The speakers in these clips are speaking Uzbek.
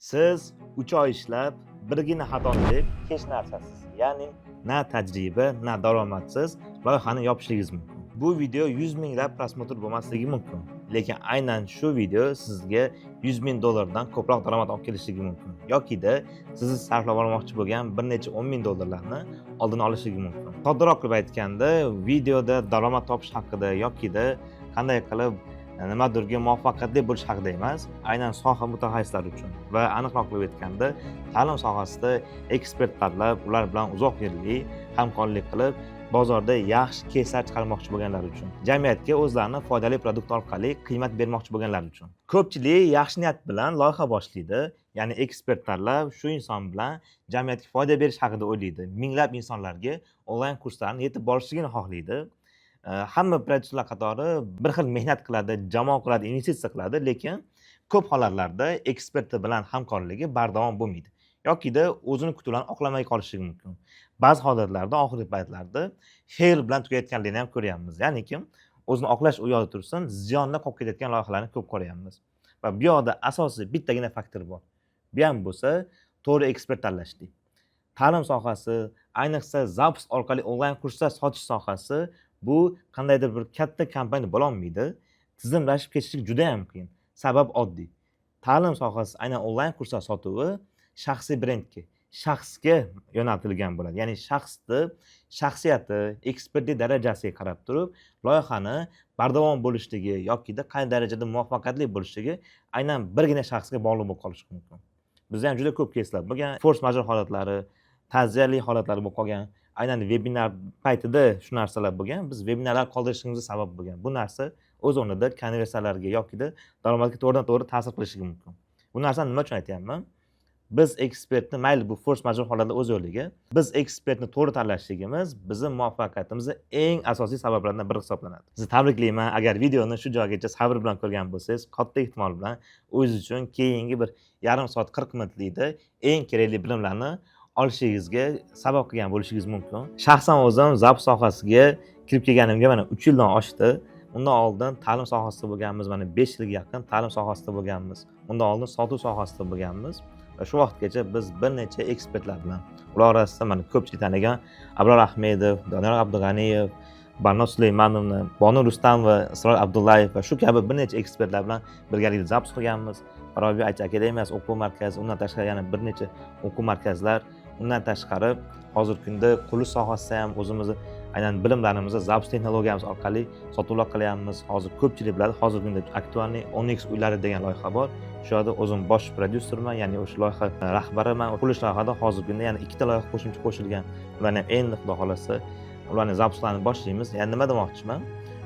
Siz 3 oy ishlab, birgina xatoni deb hech narsasiz, ya'ni na tajriba, na daromadsiz loyihani yopishingiz mumkin. Bu video 100 minglab просмотр bo'lmasligi mumkin, lekin aynan shu video sizga 100 ming dollardan ko'proq daromad olib kelishligi mumkin yokida sizni sarflab olmoqchi bo'lgan bir necha 10 ming dollarlarni oldini olishligi mumkin. Soddaroq qilib aytganda, videoda daromad topish haqida yokida qanday qilib nimadirga muvaffaqiyatli bo'lish haqida emas, aynan soha mutaxassislari uchun va aniqroq qilib aytganda, ta'lim sohasida ekspert tanlab, ular bilan uzoq yillik hamkorlik qilib, bozorda yaxshi keyslar chiqarmoqchi bo'lganlar uchun, jamiyatga o'zlarini foydali продукт orqali qiymat bermoqchi bo'lganlar uchun. Ko'pchilik yaxshi niyat bilan loyiha boshlaydi, ya'ni ekspert tanlab, shu inson bilan jamiyatga foyda berish haqida o'ylaydi, minglab insonlarga onlayn kurslarni yetib borishligini xohlaydi. Hamma prodyuserlar qatori bir xil mehnat qiladi, jamoa quradi, investitsiya qiladi, lekin ko'p holatlarda eksperti bilan hamkorligi bardavom bo'lmaydi yokida o'zini kutuvlarini oqlamay qolishligi mumkin. Ba'zi holatlarda oxirgi paytlarda fail bilan tugayotganligini ham ko'ryapmiz, ya'ni kim o'zini oqlash u yoqda tursin, ziyonda qolib ketayotgan loyihalarni ko'p ko'ryapmiz. Va bu yoqda asosiy bittagina faktor bor, bu ham bo'lsa to'g'ri ekspert tanlashlik. Ta'lim sohasi, ayniqsa запуск orqali onlayn kurslar sotish sohasi, bu qandaydir bir katta kompaniya bo'lolmaydi, tizimlashib ketishlik juda yam qiyin. Sabab oddiy: ta'lim sohasi, aynan onlayn kurslar sotuvi shaxsiy brendga, shaxsga yo'naltirilgan bo'ladi, ya'ni shaxsni shaxsiyati, ekspertlik darajasiga qarab turib loyihani bardavom bo'lishligi yokida qay darajada muvaffaqiyatli bo'lishligi aynan birgina shaxsga bog'liq bo'lib qolishi mumkin. Bizda ham juda ko'p keyslar bo'lgan, форс-мажор holatlari, ta'ziyali holatlar bo'lib qolgan. Aynan vebinar paytida shu narsalar bo'lgan, biz vebinarlar qoldirishimizga sabab bo'lgan. Bu narsa o'z o'rnida konversiyalarga yokida daromadga to'g'ridan to'g'ri ta'sir qilishligi mumkin. Bu narsani nima uchun aytyapman? Biz ekspertni, mayli, bu форс-мажор holatlar o'z yo'liga, biz ekspertni to'g'ri tanlashligimiz bizni muvaffaqiyatimizni eng asosiy sabablaridan biri hisoblanadi. Sizni tabriklayman, agar videoni shu joygacha sabr bilan ko'rgan bo'lsangiz, katta ehtimol bilan o'zingiz uchun keyingi bir yarim soat, 40 minutlikda eng kerakli bilimlarni olishingizga sabab qilgan bo'lishingiz mumkin. Shaxsan o'zim запуск sohasiga kirib kelganimga mana 3 yildan oshdi. Undan oldin ta'lim sohasida bo'lganmiz, mana 5 yilga yaqin ta'lim sohasida bo'lganmiz, undan oldin sotuv sohasida bo'lganmiz. Va shu vaqtgacha biz bir necha ekspertlar bilan, ular orasida mana ko'pchilik tanigan Abror Ahmedov, Doniyor Abdug'aniyev, Barno Sulaymanovna, Bonu Rustamova, Isroil Abdullayev va shu kabi bir necha ekspertlar bilan birgalikda запуск qilganmiz. Farobiy IT akademiyasi o'quv markazi, undan tashqari yana bir necha o'quv markazlar, undan tashqari hozirgi kunda qurilish sohasida ham o'zimizni aynan bilimlarimizni запуск texnologiyamiz orqali sotuvlar qilyapmiz. Hozir ko'pchilik biladi, hozirgi kunda актуальный Onyx uylari degan loyiha bor, shu yerda o'zim bosh prodyuserman, ya'ni o'sha loyiha rahbariman. Qurilish loyihada hozirgi kunda yana ikkita loyiha qo'shimcha qo'shilgan, ularni ham endi, xudo xohlasa, ularni запуск larini boshlaymiz. Ya'ni nima demoqchiman?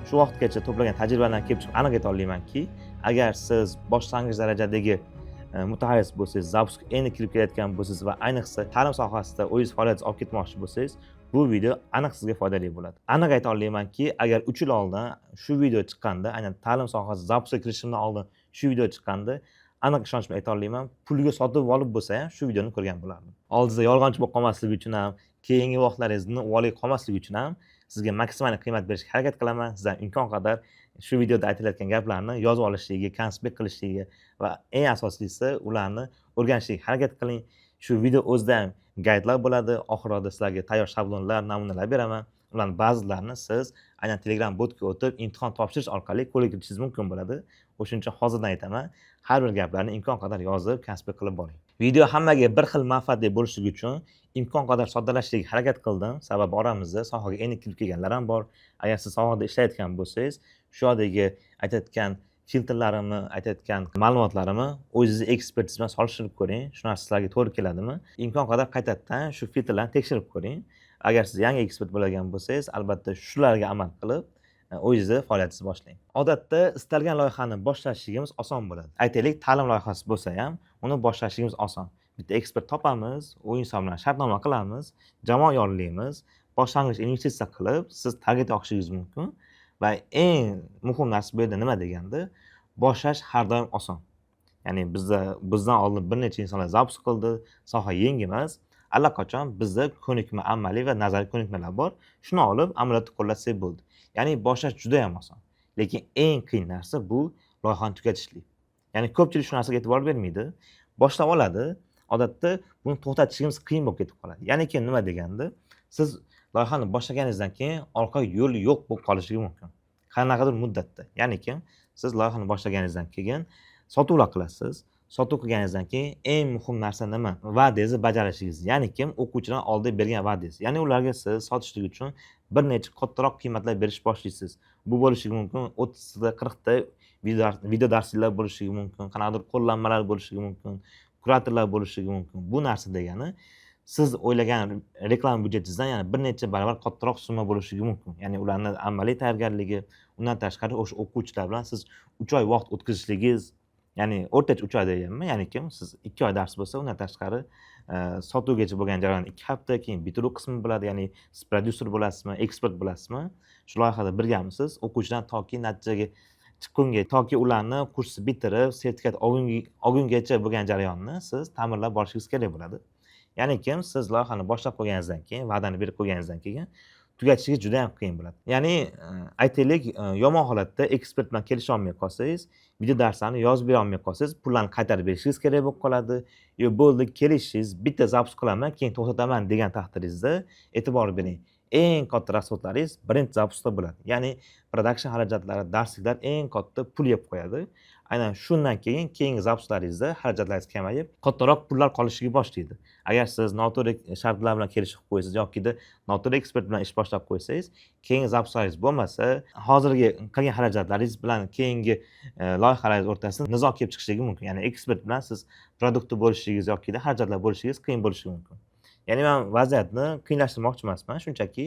Shu vaqtgacha to'plagan tajribadan kelib chiqib aniq ayta olamanki, agar siz boshlang'ich darajadagi mutaxassis bo'lsangiz, запуск endi kirib kelayotgan bo'lsangiz va ayniqsa ta'lim sohasida o'zingiz faoliyatingizni olib ketmoqchi bo'lsangiz, bu video aniq sizga foydali bo'ladi. Aniq ayta olamanki, agar 3 yil oldin shu video chiqqanda, aynan ta'lim sohasi запуск ga kirishimdan oldin shu video chiqqanda, aniq ishonch bilan ayta olaman, pulga sotib olib bo'lsa ham shu videoni ko'rgan bo'lardim. Oldingizda yolg'onchi bo'lib qolmasligi uchun ham, keyingi vaqtlaringizni uvoliga qolmasligi uchun ham sizga maksimal qiymat berishga harakat qilaman. Sizdan imkon qadar shu videoda aytilayotgan gaplarni yozib olishligiga, konspekt qilishligiga va eng asosiysi ularni o'rganishga harakat qiling. Shu video o'zida ham gaydlar bo'ladi, oxirida sizlarga tayyor shablonlar, namunalar beraman. Ularni ba'zilarini siz aynan Telegram botga o'tib, imtihon topshirish orqali qo'lga kiritishingiz mumkin bo'ladi. O'shuning uchun hozirdan aytaman, har bir gaplarni imkon qadar yozib, konspekt qilib boring. Video hammaga bir xil manfaatli bo'lishligi uchun imkon qadar soddalashtirishga harakat qildim, sababi oramizda sohaga endi kirib kelganlar ham bor. Agar siz sohada ishlayotgan bo'lsangiz, shu yerdagi aytayotgan filtrlarimni, aytayotgan ma'lumotlarimni o'zingizni ekspertingiz bilan solishtirib ko'ring, shu narsa sizlarga to'g'ri keladimi? Imkon qadar qaytadan shu filtrlarni tekshirib ko'ring. Agar siz yangi ekspert bo'ladigan bo'lsangiz, albatta shularga amal qilib o'zingizni faoliyatingizni boshlang. Odatda istalgan loyihani boshlashligimiz oson bo'ladi. Aytaylik, ta'lim loyihasi bo'lsa ham, uni boshlashligimiz oson. Bitta ekspert topamiz, u inson bilan shartnoma qilamiz, jamoa yollaymiz, boshlang'ich investitsiya qilib siz target yoqishingiz mumkin. Va eng muhim narsa bu yerda nima deganda, boshlash har doim oson. Ya'ni bizda, bizdan oldin bir necha insonlar запуск qildi, soha yangi emas, allaqachon bizda ko'nikma, amaliy va nazariy ko'nikmalar bor, shuni olib amaliyotda qo'llasak bo'ldi. Ya'ni boshlash juda yam oson, lekin eng qiyin narsa bu loyihani tugatishlik. Ya'ni ko'pchilik shu narsaga e'tibor bermaydi. Boshlab oladi, odatda buni to'xtatishimiz qiyin bo'lib ketib qoladi. Ya'ni keyin nima deganda, siz loyihani boshlaganingizdan keyin orqa yo'l yo'q bo'lib qolishligi mumkin qanaqadir muddatda. Ya'ni kim, siz loyihani boshlaganingizdan keyin sotuvlar qilasiz. Sotuv qilganingizdan keyin eng muhim narsa nima? Va'dangizni bajarishingiz, ya'ni kim, o'quvchilar oldida bergan va'dangiz. Ya'ni ularga siz sotishlik uchun bir necha kattaroq qiymatlar berish boshlaysiz. Bu bo'lishi mumkin 30ta, 40ta video darsliklar bo'lishi mumkin, qanaqadir qo'llanmalar bo'lishi mumkin, kuratorlar bo'lishi mumkin. Bu narsa degani siz o'ylagan reklama byudjetingizdan yana bir necha barobar kattaroq summa bo'lishi mumkin. Ya'ni ularni amaliy tayyorgarligi, undan tashqari o'sha o'quvchilar bilan siz 3 oy vaqt o'tkazishligingiz, ya'ni o'rtacha 3 oy deganman. Ya'ni kim, siz 2 oy dars bo'lsa, undan tashqari sotuvgacha bo'lgan jarayon 2 hafta, keyin bitiruv qismi bo'ladi. Ya'ni siz prodyuser bo'lasizmi, ekspert bo'lasizmi, shu loyihada birgamisiz o'quvchidan toki natijaga chiqqunga, toki ularni kursni bitirib, sertifikat olgungacha bo'lgan jarayonni siz ta'minlab borishingiz kerak bo'ladi. Ya'ni kim, siz loyihani boshlab qo'yganingizdan keyin, va'dani berib qo'yganingizdan keyin tugatishingiz juda yam qiyin bo'ladi. Ya'ni aytaylik, yomon holatda ekspert bilan kelisha olmay qolsangiz, video darslarni yozib bera olmay qolsangiz, pullarni qaytarib berishingiz kerak bo'lib qoladi. Yo bo'ldi, kelishingiz, bitta запуск qilaman, keyin to'xtataman degan taqdiringizda, e'tibor bering, eng katta расход laringiz birinchi запуск da bo'ladi. Ya'ni production xarajatlari, darsliklar eng katta pul yeb qo'yadi. Aynan shundan keyin keyingi запуск laringizda xarajatlaringiz kamayib, kattaroq pullar qolishiga boshlaydi. Agar siz noto'g'ri shartlar bilan kelishib qo'ysangiz yokida noto'g'ri ekspert bilan ish boshlab qo'ysangiz, keyingi запуск laringiz bo'lmasa, hozirgi qilgan xarajatlaringiz bilan keyingi loyihalaringiz o'rtasida nizo kelib chiqishligi mumkin. Ya'ni ekspert bilan siz produktni bo'lishingiz yokida xarajatlar bo'lishingiz qiyin bo'lishi mumkin. Ya'ni man vaziyatni qiyinlashtirmoqchi emasman, shunchaki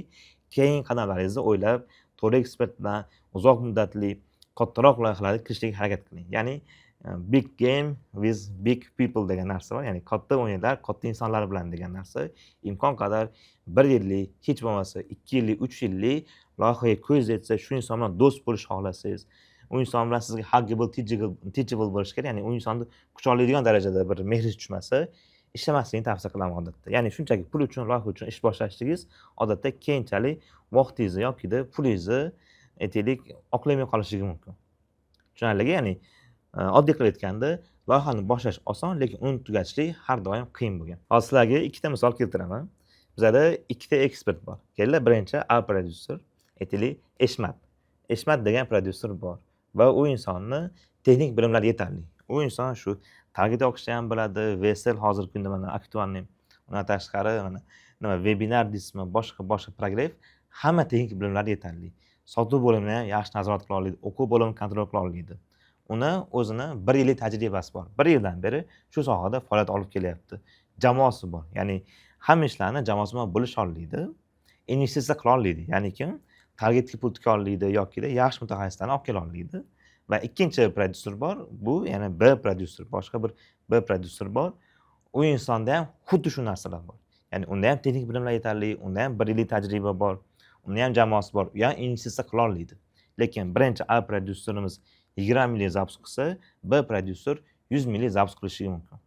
keyingi qadamlaringizni o'ylab, to'g'ri ekspert bilan uzoq muddatli kattaroq loyihalarga kirishlikka harakat qiling. Ya'ni big game with big people degan narsa bor, ya'ni katta o'yinlar katta insonlar bilan degan narsa. Imkon qadar bir yillik, hech bo'lmasa 2 yillik, 3 yillik loyihaga ko'z yetsa, shu inson bilan do'st bo'lishni xohlasangiz, u inson bilan sizga huggable, teachable bo'lishi kerak. Ya'ni u insonni quchoqlaydigan darajada bir mehringiz tushmasa, ishlamaslikni tavsiya qilaman odatda. Ya'ni shunchaki pul uchun, loyiha uchun ish boshlashligingiz odatda keyinchalik vaqtingizni yokida pulingizni, aytaylik, oqlamay qolishligi mumkin. Tushunarligi? Ya'ni oddiy qilib aytganda, loyihani boshlash oson, lekin uni tugatishlik har doim qiyin bo'lgan. Hozir sizlarga ikkita misol keltiraman. Bizada ikkita ekspert bor. Kelinglar, birinchi A prodyuser, aytaylik, Eshmat. Eshmat degan prodyuser bor va u insonni texnik bilimlari yetarli. U inson shu target yoqishni ham biladi, VSL hozirgi kunda mana актуальный, undan tashqari mana nima, vebinar deysizmi, boshqa boshqa прогрев, hamma texnik bilimlari yetarli. Sotuv bo'limini ham yaxshi nazorat qila oladi, o'quv bo'limini kontrol qila oladi. Uni o'zini bir yillik tajribasi bor, bir yildan beri shu sohada faoliyat olib kelyapti. Jamoasi bor, ya'ni hamma ishlarni jamoasi bilan bo'lisha oladi, investitsiya qila oladi, ya'ni kim, targetga pul tika oladi yokida yaxshi mutaxassislarni olib kela oladi. Va ikkinchi prodyuser bor, bu yana B prodyuser, boshqa bir B prodyuser bor. U insonda ham xuddi shu narsalar bor, ya'ni unda ham texnik bilimlar yetarli, unda ham bir yillik tajriba bor, unda ham jamoasi bor, u ham investitsiya qila oladi. Lekin birinchi A prodyuserimiz 20 minglik запуск qilsa, B prodyuser 100 minglik запуск qilishligi mumkin.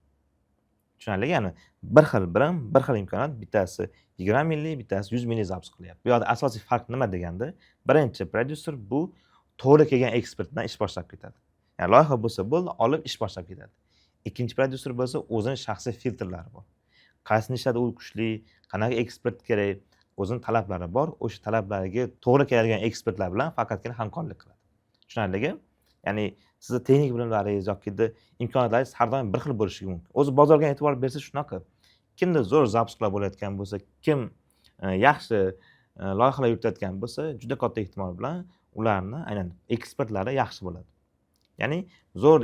Tushunarli? Ya'ni bir xil bilim, bir xil imkoniyat: bittasi 20 minglik, bittasi 100 minglik запуск qilyapti. Bu yoqda asosiy farq nima deganda, birinchi prodyuser bu to'g'ri kelgan ekspert bilan ish boshlab ketadi, ya'ni loyiha bo'lsa bo'ldi, olib ish boshlab ketadi. Ikkinchi prodyuser bo'lsa, o'zini shaxsiy filtrlari bor: qaysi nishada u kuchli, qanaqa ekspert kerak, o'zini talablari bor. O'sha talablariga to'g'ri keladigan ekspertlar bilan faqatgina hamkorlik qiladi. Tushunarligi? Ya'ni sizni texnik bilimlaringiz yokida imkoniyatlaringiz har doim bir xil bo'lishi mumkin. O'zi bozorga e'tibor bersa, shunaqa: kimda zo'r запуск lar bo'layotgan bo'lsa, kim yaxshi loyihalar yuritayotgan bo'lsa, juda katta ehtimol bilan ularni aynan ekspertlari yaxshi bo'ladi. Ya'ni zo'r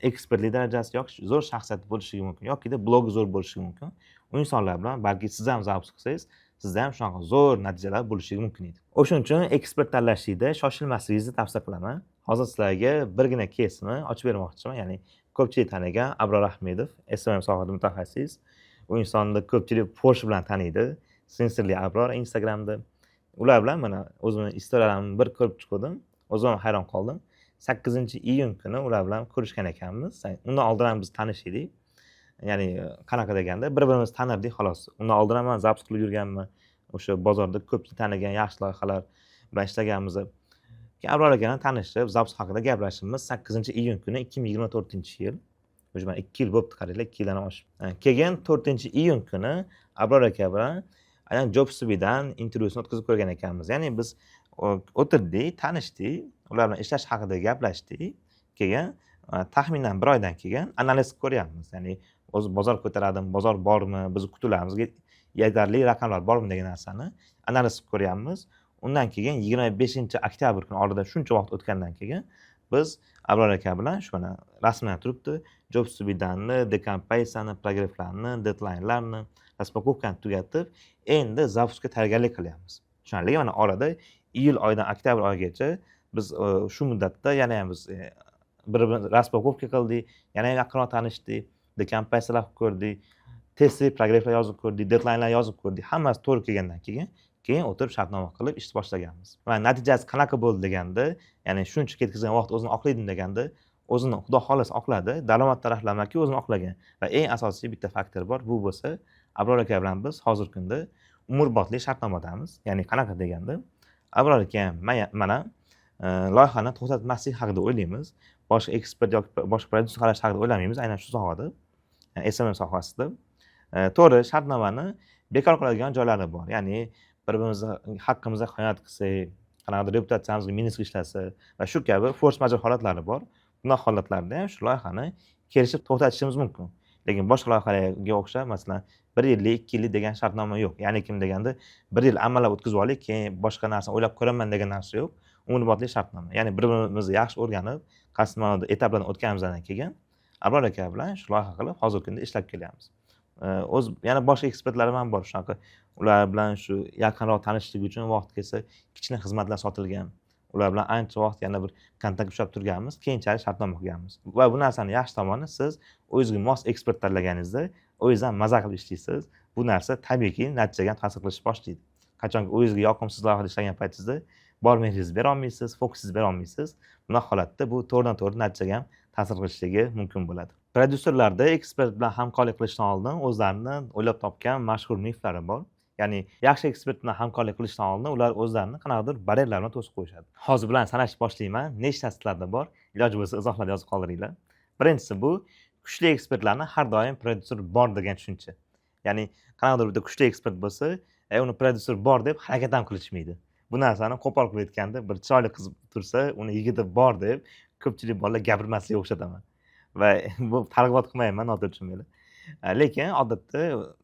ekspertlik darajasi yoki zo'r shaxsiyat bo'lishligi mumkin yokida blogi zo'r bo'lishligi mumkin. U insonlar bilan balki siz ham запуск qilsangiz, sizda ham shunaqa zo'r natijalar bo'lishligi mumkin edi. O'shaning uchun ekspert tanlashlikda shoshilmasligingizni tavsiya qilaman. Hozir sizlarga birgina keysni ochib bermoqchiman. Ya'ni ko'pchilik tanigan Abror Ahmedov, SMM sohasida mutaxassis. U insonni ko'pchilik Porsche bilan taniydi, Sensorli Abror Instagramda. Ular bilan mana o'zimni istoriyalarimni bir ko'rib chiquvdim, o'zim ham hayron qoldim. 8-iyun kuni ular bilan ko'rishgan ekanmiz. Undan oldin ham biz tanish edik. Ya'ni qanaqa deganda, bir birimizni tanirdik, xolos. Undan oldin ham man запуск qilib yurganman, o'sha bozorda ko'pchilik tanigan yaxshi loyihalar bilan ishlaganmiz. Keyin Abror aka bilan tanishib, запуск haqida gaplashibmiz 8-iyun kuni 2024-yil. Уже mana 2 yil bo'libdi, qaranglar, 2 yildan oshib. Keyin 4-iyun kuni Abror aka bilan aynan Jobs2Bedan intervyusini o'tkazib ko'rgan ekanmiz. Ya'ni biz o'tirdik, tanishdik, ular bilan ishlash haqida gaplashdik. Keyin taxminan bir oydan keyin analiz qilib ko'ryapmiz, ya'ni o'zi bozor ko'taradimi, bozor bormi, bizni kutuvlarimizga yetarli raqamlar bormi degan narsani analiz qilib ko'ryapmiz. Undan keyin 25-oktyabr kuni, oradan shuncha vaqt o'tgandan keyin biz Abror aka bilan shu mana rasman turibdi, Jobs2Bedanni, dekompensiyani, прогрев larni, deadlinelarni, распаковка ni tugatib, endi запуск ga tayyorgarlik qilyapmiz. Tushunarli? Mana orada iyul oyidan oktyabr oyigacha biz shu muddatda yana ham biz bir birini распаковка qildik, yana ham yaqinroq tanishdik, dekompensiyalar qilib ko'rdik, testli прогрев lar yozib ko'rdik, deadlinelar yozib ko'rdik. Hammasi to'g'ri kelgandan keyin o'tirib shartnoma qilib ishni boshlaganmiz. Va natijasi qanaqa bo'ldi deganda, ya'ni shuncha ketkazgan vaqt o'zini oqlaydimi deganda, o'zini, xudo xohlasa, oqladi. Daromad taraflamaki o'zini oqlagan. Va eng asosiy bitta faktor bor, bu bo'lsa Abror aka bilan biz hozirgi kunda umrbodli shartnomadamiz. Ya'ni qanaqa deganda, Abror aka ham, man ham loyihani to'xtatmaslik haqida o'ylaymiz. Boshqa ekspert yoki boshqa prodyuser qarash haqida o'ylamaymiz aynan shu sohada, yani SMM sohasida. To'g'ri, shartnomani bekor qiladigan joylari bor, ya'ni bir birimizni haqqimizga xiyonat qilsak, qanaqadir reputatsiyamizga minus ishlasa va shu kabi форс-мажор holatlari bor. Bunaqa holatlarda ham shu loyihani kelishib to'xtatishimiz mumkin. Lekin boshqa loyihalarga o'xshab, masalan, bir yillik, 2 yillik degan shartnoma yo'q. Ya'ni kim deganda, bir yil amallab o'tkazib olaylik, keyin boshqa narsani o'ylab ko'raman degan narsa yo'q. Umrbodli shartnoma, ya'ni bir birimizni yaxshi o'rganib, qaysi ma'noda etaplardan o'tganimizdan keyin Abror aka bilan shu loyiha qilib, hozirgi kunda ishlab kelyapmiz. O'zi yana boshqa ekspertlarim ham bor shunaqa, ular bilan shu yaqinroq tanishlik uchun vaqt kelsa kichkina xizmatlar sotilgan. Ular bilan ancha vaqt yana bir kontakt ushlab turganmiz, keyinchalik shartnoma qilganmiz. Va bu narsani yaxshi tomoni, siz o'zingizga mos ekspert tanlaganingizda o'zingiz ham maza qilib ishlaysiz. Bu narsa tabiiyki natijaga ham ta'sir qilishni boshlaydi. Qachonki o'zingizga yoqimsiz loyihada ishlagan paytingizda bor mehringizni berolmaysiz, fokusingizni berolmaysiz. Bunaqa holatda bu to'g'ridan to'g'ri natijaga ham ta'sir qilishligi mumkin bo'ladi. Prodyuserlarda ekspert bilan hamkorlik qilishdan oldin o'zlarini o'ylab topgan mashhur miflari bor. Ya'ni yaxshi ekspert bilan hamkorlik qilishdan oldin ular o'zlarini qanaqadir baryerlar bilan to'sib qo'yishadi. Hozir bularni sanashni boshlayman. Nechtasi sizlarda bor, iloji bo'lsa izohlarda yozib qoldiringlar. Birinchisi, bu kuchli ekspertlarni har doim prodyuser bor degan tushuncha. Ya'ni qanaqadir bitta kuchli ekspert bo'lsa, uni prodyuser bor deb harakat ham qilishmaydi. Bu narsani qo'pol qilib aytganda, bir chiroyli qiz tursa, uni yigiti bor deb ko'pchilik bolalar gapirmasligiga o'xshataman. Va bu targ'ibot qilmayman, noto'g'ri tushunmanglar. Lekin odatda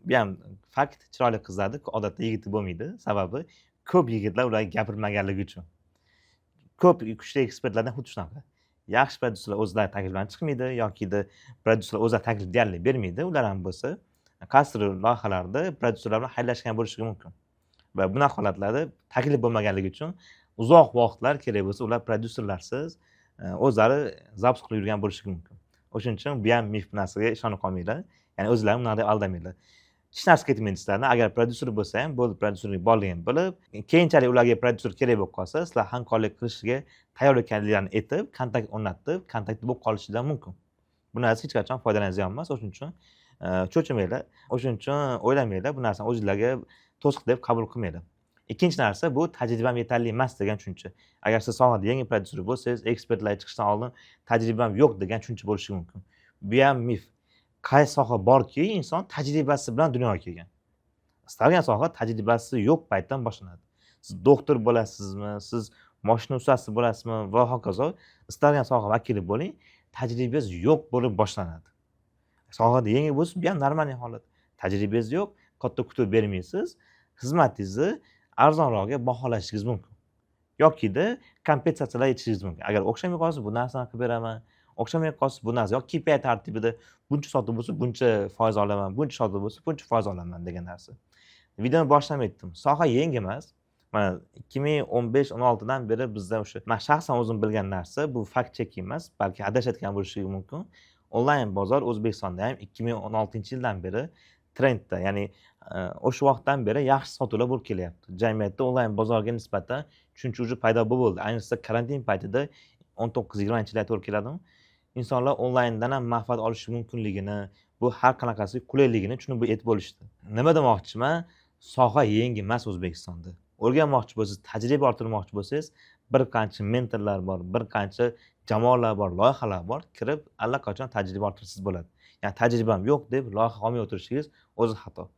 bu ham fakt, chiroyli qizlarni odatda yigiti bo'lmaydi. Sababi ko'p yigitlar ularga gapirmaganligi uchun. Ko'p kuchli ekspertlardan xuddi shunaqa. Yaxshi prodyuserlar o'zlari taklif bilan chiqmaydi yokida prodyuserlar o'zlari taklif deyarli bermaydi. Ular ham bo'lsa qaysidir loyihalarda prodyuserlar bilan xayrlashgan bo'lishi mumkin. Va bunaqa holatlarda taklif bo'lmaganligi uchun uzoq vaqtlar kerak bo'lsa ular prodyuserlarsiz o'zlari запуск qilib yurgan bo'lishi mumkin. O'shaning uchun bu ham mif, bu narsaga ishonib qolmanglar. Ya'ni o'zlarini bunaqa deb aldamanglar. Hech narsa ketmaydi sizlardan. Agar prodyuser bo'lsa ham bo'ldi, prodyuserning borligini bilib, keyinchalik ularga prodyuser kerak bo'lib qolsa, sizlar hamkorlik qilishga tayyor ekanliklarini aytib, kontakt o'rnatib, kontaktda bo'lib qolishinglar mumkin. Bu narsa hech qachon foydadan ziyon emas. O'shaning uchun cho'chimanglar, o'shaning uchun o'ylamanglar, bu narsani o'zinglarga to'siq deb qabul qilmanglar. Ikkinchi narsa, bu tajribam yetarli emas degan tushuncha. Agar siz sohada yangi prodyuser bo'lsangiz, ekspertlarga chiqishdan oldin tajribam yo'q degan tushuncha bo'lishi mumkin. Bu ham mif. Qaysi soha borki, inson tajribasi bilan dunyoga kelgan? Istalgan soha tajribasi yo'q paytdan boshlanadi. Siz doktor bo'lasizmi, siz moshina ustasi bo'lasizmi va hokazo, istalgan soha vakili bo'ling, tajribangiz yo'q bo'lib boshlanadi. Sohada yangi bo'lsa, bu ham нормальный holat. Tajribangiz yo'q, katta kutuv bermaysiz, xizmatingizni arzonroqga baholashingiz mumkin yokida kompensatsiyalar aytishingiz mumkin. Agar o'xshamay qolsa, bu narsani qilib beraman, o'xshamay qolsa, bu narsa yoki KPI tartibida buncha sotuv bo'lsa, buncha foiz olaman, buncha sotuv bo'lsa, buncha foiz olaman degan narsa. Videoni boshlab aytdim, soha yangi emas. Mana 2015-16dan beri bizda o'sha, man shaxsan o'zim bilgan narsa, bu факт чек emas, balki adashayotgan bo'lishim mumkin, onlayn bozor O'zbekistonda ham 2016-yildan beri trendda. Ya'ni o'sha vaqtdan beri yaxshi sotuvlar bo'lib kelyapti. Jamiyatda onlayn bozorga nisbatan tushuncha уже paydo bo'ldi. Ayniqsa karantin paytida, 19-20-yillar to'g'ri keladimi, insonlar onlayndan ham manfaat olishi mumkinligini, bu har qanaqasi qulayligini tushunib yetib bo'lishdi. Nima demoqchiman? Soha yangi emas O'zbekistonda. O'rganmoqchi bo'lsangiz, tajriba orttirmoqchi bo'lsangiz, bir qancha mentorlar bor, bir qancha Jamoalar bor, loyihalar bor, kirib allaqachon tajriba orttirsangiz bo'ladi. Ya'ni tajribam yo'q deb loyiha olmay o'tirishingiz o'zi xato.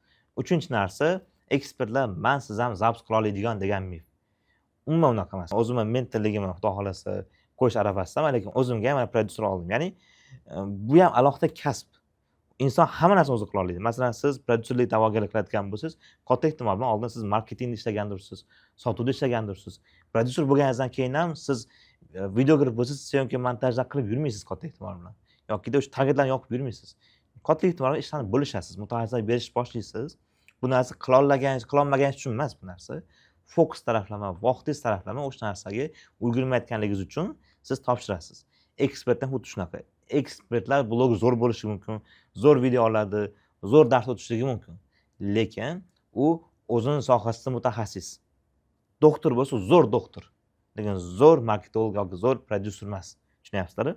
Uchinchi narsa, ekspertlar mansiz ham запуск qila oladigan degan mif. Umuman unaqa emas. O'zim ham mentorligimni, xudo xohlasa, qo'yish arafasidaman, lekin o'zimga ham mana prodyuser oldim. Ya'ni bu ham alohida kasb. Inson hamma narsani o'zi qila oladi. Masalan, siz prodyuserlik da'vogarlik qilayotgan bo'lsangiz, katta ehtimol bilan oldin siz marketingda ishlagandirsiz, sotuvda ishlagandirsiz. Prodyuser bo'lganingizdan keyin ham siz videograf bo'lsangiz, съёмка, montajlar qilib yurmaysiz katta ehtimol bilan yokida o'sha targetlarni yoqib yurmaysiz. Katta ehtimol bilan ishlarni bo'lishasiz, mutaxassislar berish boshlaysiz. Bu narsa qilolmagan, qilolmaganingiz uchun emas, bu narsa fokus taraflama, vaqtingiz taraflama o'sha narsaga ulgurmayotganligingiz uchun siz topshirasiz. Ekspertdan xuddi shunaqa. Ekspertlar blog zo'r bo'lishi mumkin, zo'r video oladi, zo'r dars o'tishligi mumkin, lekin u o'zini sohasida mutaxassis. Doktor bo'lsa, zo'r doktor, lekin zo'r marketolog yoki zo'r prodyuser emas. Tushunyapsizlar?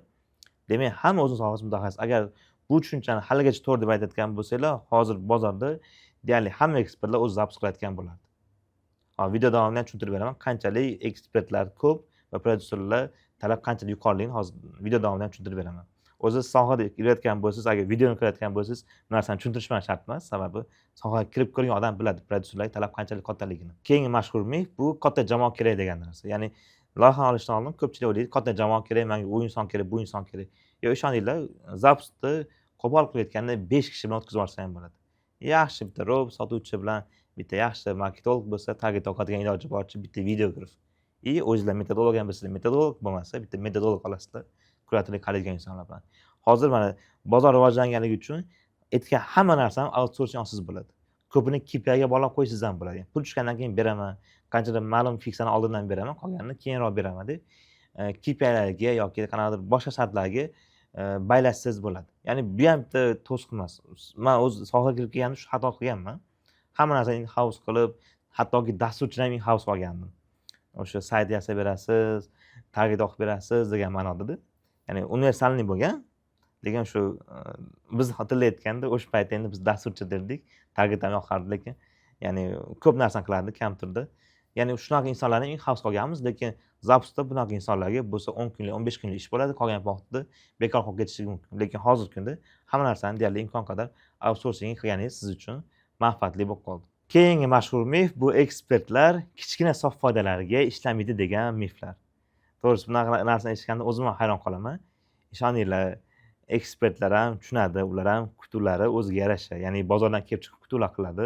Demak, hamma o'zini sohasida mutaxassis. Agar bu tushunchani haligacha to'g'ri deb aytayotgan bo'lsanglar, hozir bozorda deyarli hamma ekspertlar o'zi запуск qilayotgan bo'lardi. Hop, video davomida ham tushuntirib beraman, qanchalik ekspertlar ko'p va prodyuserlar talab qanchalik yuqoriligini hozir video davomida ham tushuntirib beraman. O'zi sohada yurayotgan bo'lsangiz, agar videoni ko'rayotgan bo'lsangiz, bu narsani tushuntirish ham shart emas, sababi sohaga kirib ko'rgan odam biladi prodyuserlarga talab qanchalik kattaligini. Keyingi mashhur mif, bu katta jamoa kerak degan narsa. Ya'ni loyiha olishdan oldin ko'pchilik o'ylaydi, katta jamoa kerak, manga u inson kerak, bu inson kerak. Yo, ishoninglar, запуск ni qo'pol qilib aytganda, 5 kishi bilan o'tkazib yuborsa ham bo'ladi. Yaxshi bitta robot sotuvchi bilan, bitta yaxshi marketolog bo'lsa, target yoqadigan iloji boricha bitta videograf и o'zinglar metodolog ham bilsanglar, metodolog, bo'lmasa bitta metodolog olasizlar, kuratorlik qiladigan insonlar bilan. Hozir mana bozor rivojlanganligi uchun aytgan hamma narsani outsourcing olsangiz bo'ladi. Ko'pini KPIga bog'lab qo'ysangiz ham bo'ladi. Pul tushgandan keyin beraman, qanchadir ma'lum фикс ani oldindan beraman, qolganini keyinroq beraman deb KPIlarga yoki qanaqadir boshqa shartlarga baylashsangiz bo'ladi. Ya'ni bu ham bitta to'siq emas. Man o'zi sohaga kirib kelganda shu xato qilganman. Hamma narsani in house qilib, hattoki dasturchini ham in house olgandim. O'sha sayt yasab berasiz, target yoqib berasiz degan ma'nodada. Ya'ni универсальный bo'lgan, lekin shu biz tilda aytganda, o'sha paytda endi biz dasturchi derdik, target ham yoqardi, lekin ya'ni ko'p narsani qilardi kompyuterda. Ya'ni shunaqa insonlarni in house olganmiz, lekin запуск da bunaqa insonlarga bo'lsa 10 kunlik, 15 kunlik ish bo'ladi, qolgan vaqtida bekor qolib ketishligi mumkin. Lekin hozirgi kunda hamma narsani deyarli imkon qadar outsourcing qilganingiz siz uchun manfaatli bo'lib qoldi. Keyingi mashhur mif, bu ekspertlar kichkina sof foydalarga ishlamaydi degan miflar. To'g'risi, bunaqa narsani eshitganda o'zim ham hayron qolaman. Ishoninglar, ekspertlar ham tushunadi, ular ham kutuvlari o'ziga yarasha, ya'ni bozordan kelib chiqib kutuvlar qiladi.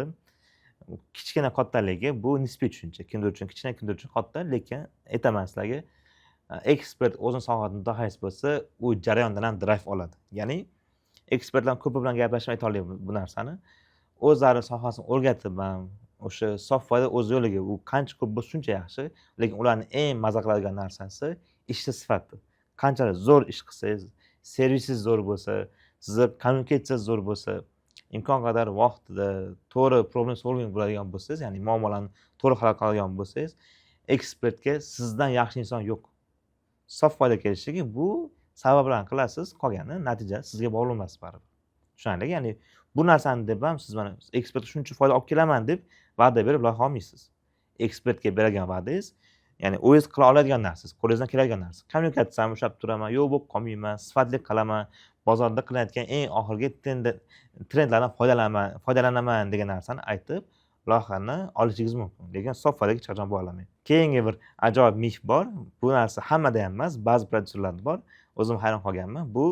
Kichkina kattaligi bu nisbiy tushuncha. Kimdir uchun kichkina, kimdir uchun katta, lekin aytaman sizlarga, ekspert o'zini sohasida mutaxassis bo'lsa, u jarayondan ham драйв oladi. Ya'ni ekspertlar ko'pi bilan gaplashib ayta olaman bu narsani. O'zlari sohasini o'rgatib ham, o'sha sof foyda o'z yo'liga, u qancha ko'p bo'lsa shuncha yaxshi, lekin ularni eng maza qiladigan narsasi ishni sifati. Qanchalik zo'r ish qilsangiz, servisingiz zo'r bo'lsa, sizni kommunikatsiyangiz zo'r bo'lsa, imkon qadar vaqtida to'g'ri problem solving bo'ladigan bo'lsangiz, ya'ni muammolarni to'g'ri hal qiladigan bo'lsangiz, ekspertga sizdan yaxshi inson yo'q. Sof foyda kelishligi bu sabab bilan qilasiz, qolgani natija sizga bog'liq emas baribir. Tushunarli? Ya'ni bu narsani deb ham siz mana ekspertga shuncha foyda olib kelaman deb va'da berib loyiha olmaysiz. Ekspertga bergan va'dangiz, ya'ni o'zingiz qila oladigan narsangiz, qo'lingizdan keladigan narsa. Kommunikatsiyamni ushlab turaman, yo'q bo'lib qolmayman, sifatli qilaman, bozorda qilinayotgan eng oxirgi trendlardan foydalanaman degan narsani aytib loyihani olishingiz mumkin. Lekin sof foydaga hech qachon bog'lamayman. Keyingi bir ajoyib mif bor. Bu narsa hammada ham emas, ba'zi prodyuserlarda bor. O'zim hayron qolganman. Bu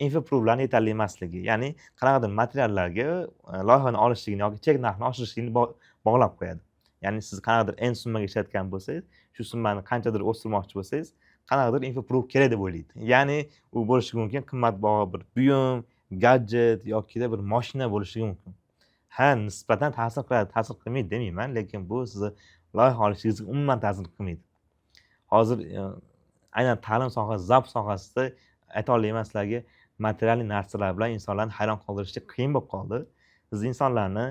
infoprooflarni yetarli emasligi. Ya'ni qanaqadir materiallarga loyihani olishligini yoki chek narxini oshirishligini bog'lab qo'yadi. Ya'ni siz qanaqadir n summaga ishlatgan bo'lsangiz, shu summani qanchadir o'stirmoqchi bo'lsangiz, qanaqadir infoproof kerak deb o'ylaydi. Ya'ni u bo'lishi mumkin qimmatbaho bir buyum, gadjet yokida bir moshina bo'lishi mumkin. Ha, nisbatan ta'sir qiladi, ta'sir qilmaydi demayman, lekin bu sizni loyiha olishingizga umuman ta'sir qilmaydi. Hozir aynan ta'lim sohasi, запуск sohasida ayta olmayman sizlarga, материальный narsalar bilan insonlarni hayron qoldirishlik qiyin bo'lib qoldi. Siz insonlarni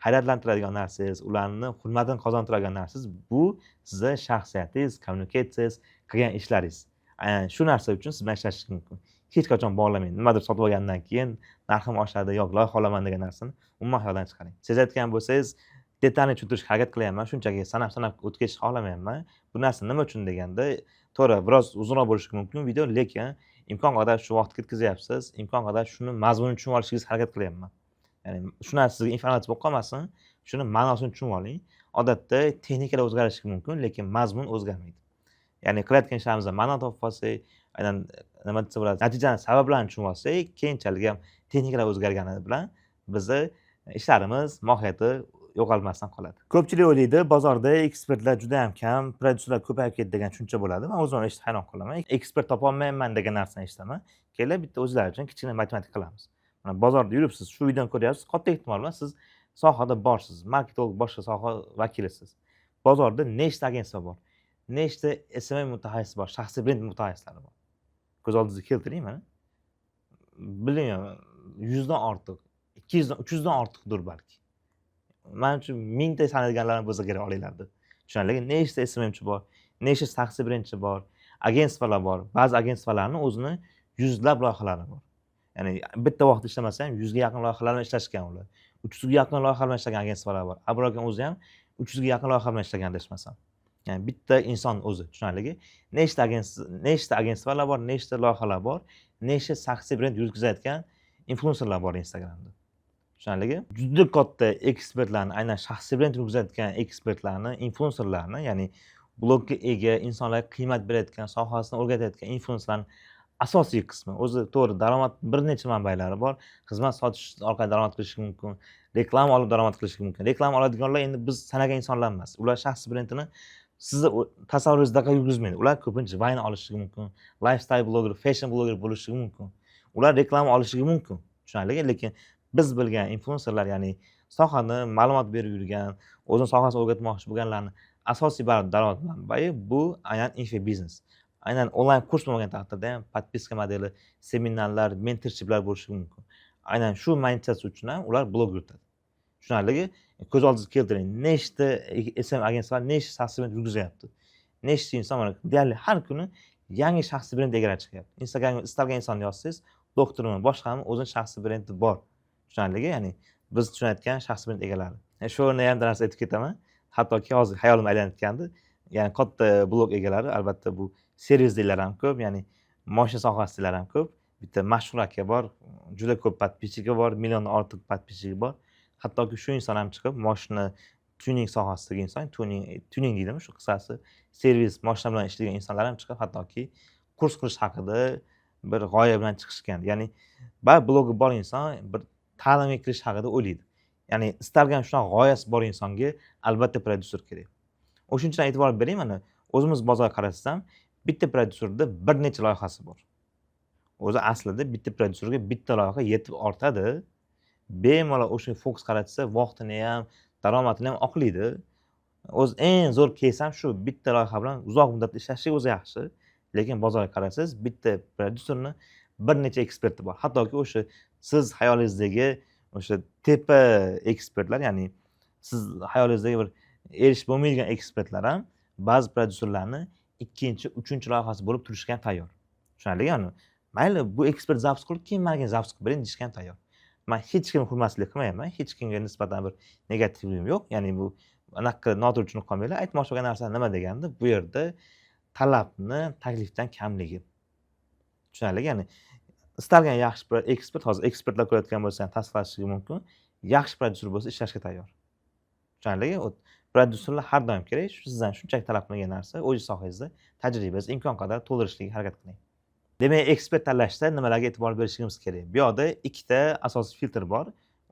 hayratlantiradigan narsangiz, ularni hurmatini qozontiradigan narsangiz bu sizni shaxsiyatingiz, kommunikatsiyangiz, qilgan ishlaringiz. Aynan shu narsa uchun siz bilan ishlashingiz mumkin. Hech qachon bog'lamang. Nimadir sotib olgandan keyin narxim oshadi yoki loyiha olaman degan narsani umuman xayoldan chiqaring. Sezayotgan bo'lsangiz, Детально tushuntirishga harakat qilyapman, shunchaki sanab sanab o'tkazishni xohlamayapman. Bu narsa nima uchun deganda, to'g'ri, biroz uzunroq bo'lishi mumkin video, lekin imkon qadar shu vaqtni ketkazyapsiz, imkon qadar shuni mazmunini tushunib olishingizga harakat qilyapman. Ya'ni shu narsa sizga informatsiya bo'lib qolmasin, shuni ma'nosini tushunib oling. Odatda texnikalar o'zgarishi mumkin, lekin mazmun o'zgarmaydi. Ya'ni qilayotgan ishlarimizdan ma'no topib olsak, aynan nima desa bo'ladi, natijani sabablarini tushunib olsak, keyinchalik ham texnikalar o'zgargani bilan bizni ishlarimiz mohiyati yo'qolmasdan qoladi. Ko'pchilik o'ylaydi, bozorda ekspertlar juda ham kam, prodyuserlar ko'payib ketdi degan tushuncha bo'ladi. Man o'zim ham eshitib hayron qolaman. Ekspert topolmayman degan narsani eshitaman. Kelib bitta o'zlari uchun kichkina matematika qilamiz. Mana, bozorda yuribsiz, shu videoni ko'ryapsiz, katta ehtimol bilan siz sohada borsiz, marketolog, boshqa soha vakilisiz. Bozorda nechta агентство bor, nechta SMM mutaxassisi bor, shaxsiy brend mutaxassislari bor? Ko'z oldingizga keltiring mana. Bilmayman, 100 dan ortiq, 200 dan, 300 dan ortiqdir balki. Manimcha, 1000 ta sanaydiganlar ham bo'lsa kerak, olinglar deb. Tushunarli, nechta SMMchi bor, nechta shaxsiy brendchi bor, агентство lar bor. Ba'zi агентство larni o'zini yuzlab loyihalari bor. Ya'ni bitta vaqt ishlamasa ham, 100 ga yaqin loyihalar bilan ishlashgan ular. 300 ga yaqin loyiha bilan ishlagan агентство lar bor. Abror aka o'zi ham 300 ga yaqin loyiha bilan ishlagan, adashmasam. Ya'ni bitta inson o'zi, tushunarligi. Nechta агентство lar bor, nechta loyihalar bor, nechta shaxsiy brend yurgizayotgan influenserlar bor Instagramda. Tushunarligi? Juda katta ekspertlarni, aynan shaxsiy brend yurgizayotgan ekspertlarni, influenserlarni, ya'ni blogga ega, insonlarga qiymat berayotgan, sohasini o'rgatayotgan influenserlarni asosiy qismi o'zi, to'g'ri, daromad bir necha manbalari bor. Xizmat sotish orqali daromad qilish mumkin, reklama olib daromad qilish mumkin. Reklama oladiganlar endi biz sanagan insonlar emas. Ular shaxsiy brendini sizni tasavvuringizdaqa yurgizmaydi. Ular ko'pincha vayn olishligi mumkin, lifestyle bloger, fashion bloger bo'lishligi mumkin. Ular reklama olishligi mumkin. Tushunarli, lekin biz bilgan influenserlar, ya'ni sohani ma'lumot berib yurgan, o'zini sohasini o'rgatmoqchi bo'lganlarni asosiy baribir daromad manbai bu aynan infobiznes. Aynan onlayn kurs bo'lmagan taqdirda ham подписка modeli, seminarlar, mentorshiplar bo'lishi mumkin. Aynan shu monetizatsiya uchun ham ular blog yuritadi. Tushunarligi? Ko'z oldingizga keltiring, nechta SMM агентство lar, nechta shaxsiy brend yurgizyapti. Nechta inson, mana, deyarli har kuni yangi shaxsiy brend egalari chiqyapti. Instagramga istalgan insonni yozsangiz, doktormi, boshqami, o'zini shaxsiy brendi bor. Tushunarligi? Ya'ni biz tushunayotgan shaxsiy brend egalari. Shu o'rinda ham bir narsa aytib ketaman. Hattoki hozir hayolim aylanayotgandi. Ya'ni katta blog egalari, albatta, bu servisdagilar ham ko'p, ya'ni moshina sohasidagilar ham ko'p. Bitta mashhur aka bor, juda ko'p подписчик i bor, milliondan ortiq подписчик i bor. Hattoki shu inson ham chiqib, moshina tuning sohasidagi inson, tuning deydimi shu, qisqasi, servis, moshina bilan ishlaydigan insonlar ham chiqib, hattoki kurs qilish haqida bir g'oya bilan chiqishgan. Ya'ni baribir blogi bor inson bir ta'limga kirish haqida o'ylaydi. Ya'ni istalgan shunaqa g'oyasi bor insonga albatta prodyuser kerak. O'shuning uchun e'tibor bering, mana, o'zimiz bozorga qarasangiz ham, bitta prodyuserda bir necha loyihasi bor. O'zi aslida bitta prodyuserga bitta loyiha yetib ortadi. Bemalol o'sha fokus qaratsa, vaqtini ham, daromadini ham oqlaydi. O'zi eng zo'r keys ham shu, bitta loyiha bilan uzoq muddat ishlashlik o'zi yaxshi. Lekin bozorga qarasangiz, bitta prodyuserni bir necha eksperti bor. Hattoki o'sha siz xayolingizdagi o'sha tepa ekspertlar, ya'ni siz xayolingizdagi bir erishib bo'lmaydigan ekspertlar ham ba'zi prodyuserlarni ikkinchi, uchinchi loyihasi bo'lib turishga ham tayyor. Tushunarli? Ya'ni mayli, bu ekspert запуск qilib, keyin manga запуск qilib bering deyishga ham tayyor. Man hech kimni hurmatsizlik qilmayapman, hech kimga nisbatan bir negativligim yo'q. Ya'ni bu anaqa noto'g'ri tushunib qolmanglar. Aytmoqchi bo'lgan narsa nima deganda, bu yerda talabni taklifdan kamligi. Tushunarli? Ya'ni istalgan yaxshi bir ekspert, hozir ekspertlar ko'rayotgan bo'lsa ham tasdiqlashligi mumkin, yaxshi prodyuser bo'lsa, ishlashga tayyor. Tushunarli? Prodyuserlar har doim kerak. Shu sizdan shunchaki talab qilingan narsa, o'z sohangizda tajribangizni imkon qadar to'ldirishlikka harakat qiling. Demak, ekspert tanlashda nimalarga e'tibor berishimiz kerak? Bu yoqda ikkita asosiy filtr bor.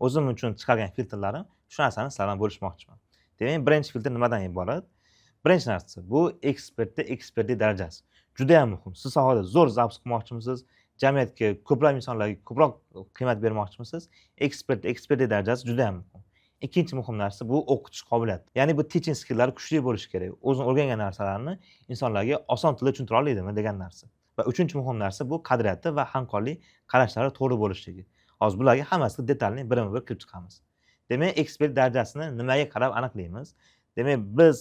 O'zim uchun chiqargan filtrlarim, shu narsani sizlar bilan bo'lishmoqchiman. Demak, birinchi filtr nimadan iborat? Birinchi narsa bu ekspertni ekspertlik darajasi. Juda ham muhim. Siz sohada zo'r запуск qilmoqchimisiz, jamiyatga, ko'plab insonlarga ko'proq qiymat bermoqchimisiz, ekspertlik darajasi juda ham muhim. Ikkinchi muhim narsa bu o'qitish qobiliyati. Ya'ni bu teaching skill'lari kuchli bo'lishi kerak. O'zini o'rgangan narsalarini insonlarga oson tilda tushuntira oladimi degan narsa. Va uchinchi muhim narsa bu qadriyati va hamkorlik qarashlari to'g'ri bo'lishligi. Hozir bularga hammasiga детальный birma-bir kirib chiqamiz. Demak, ekspert darajasini nimaga qarab aniqlaymiz? Demak, biz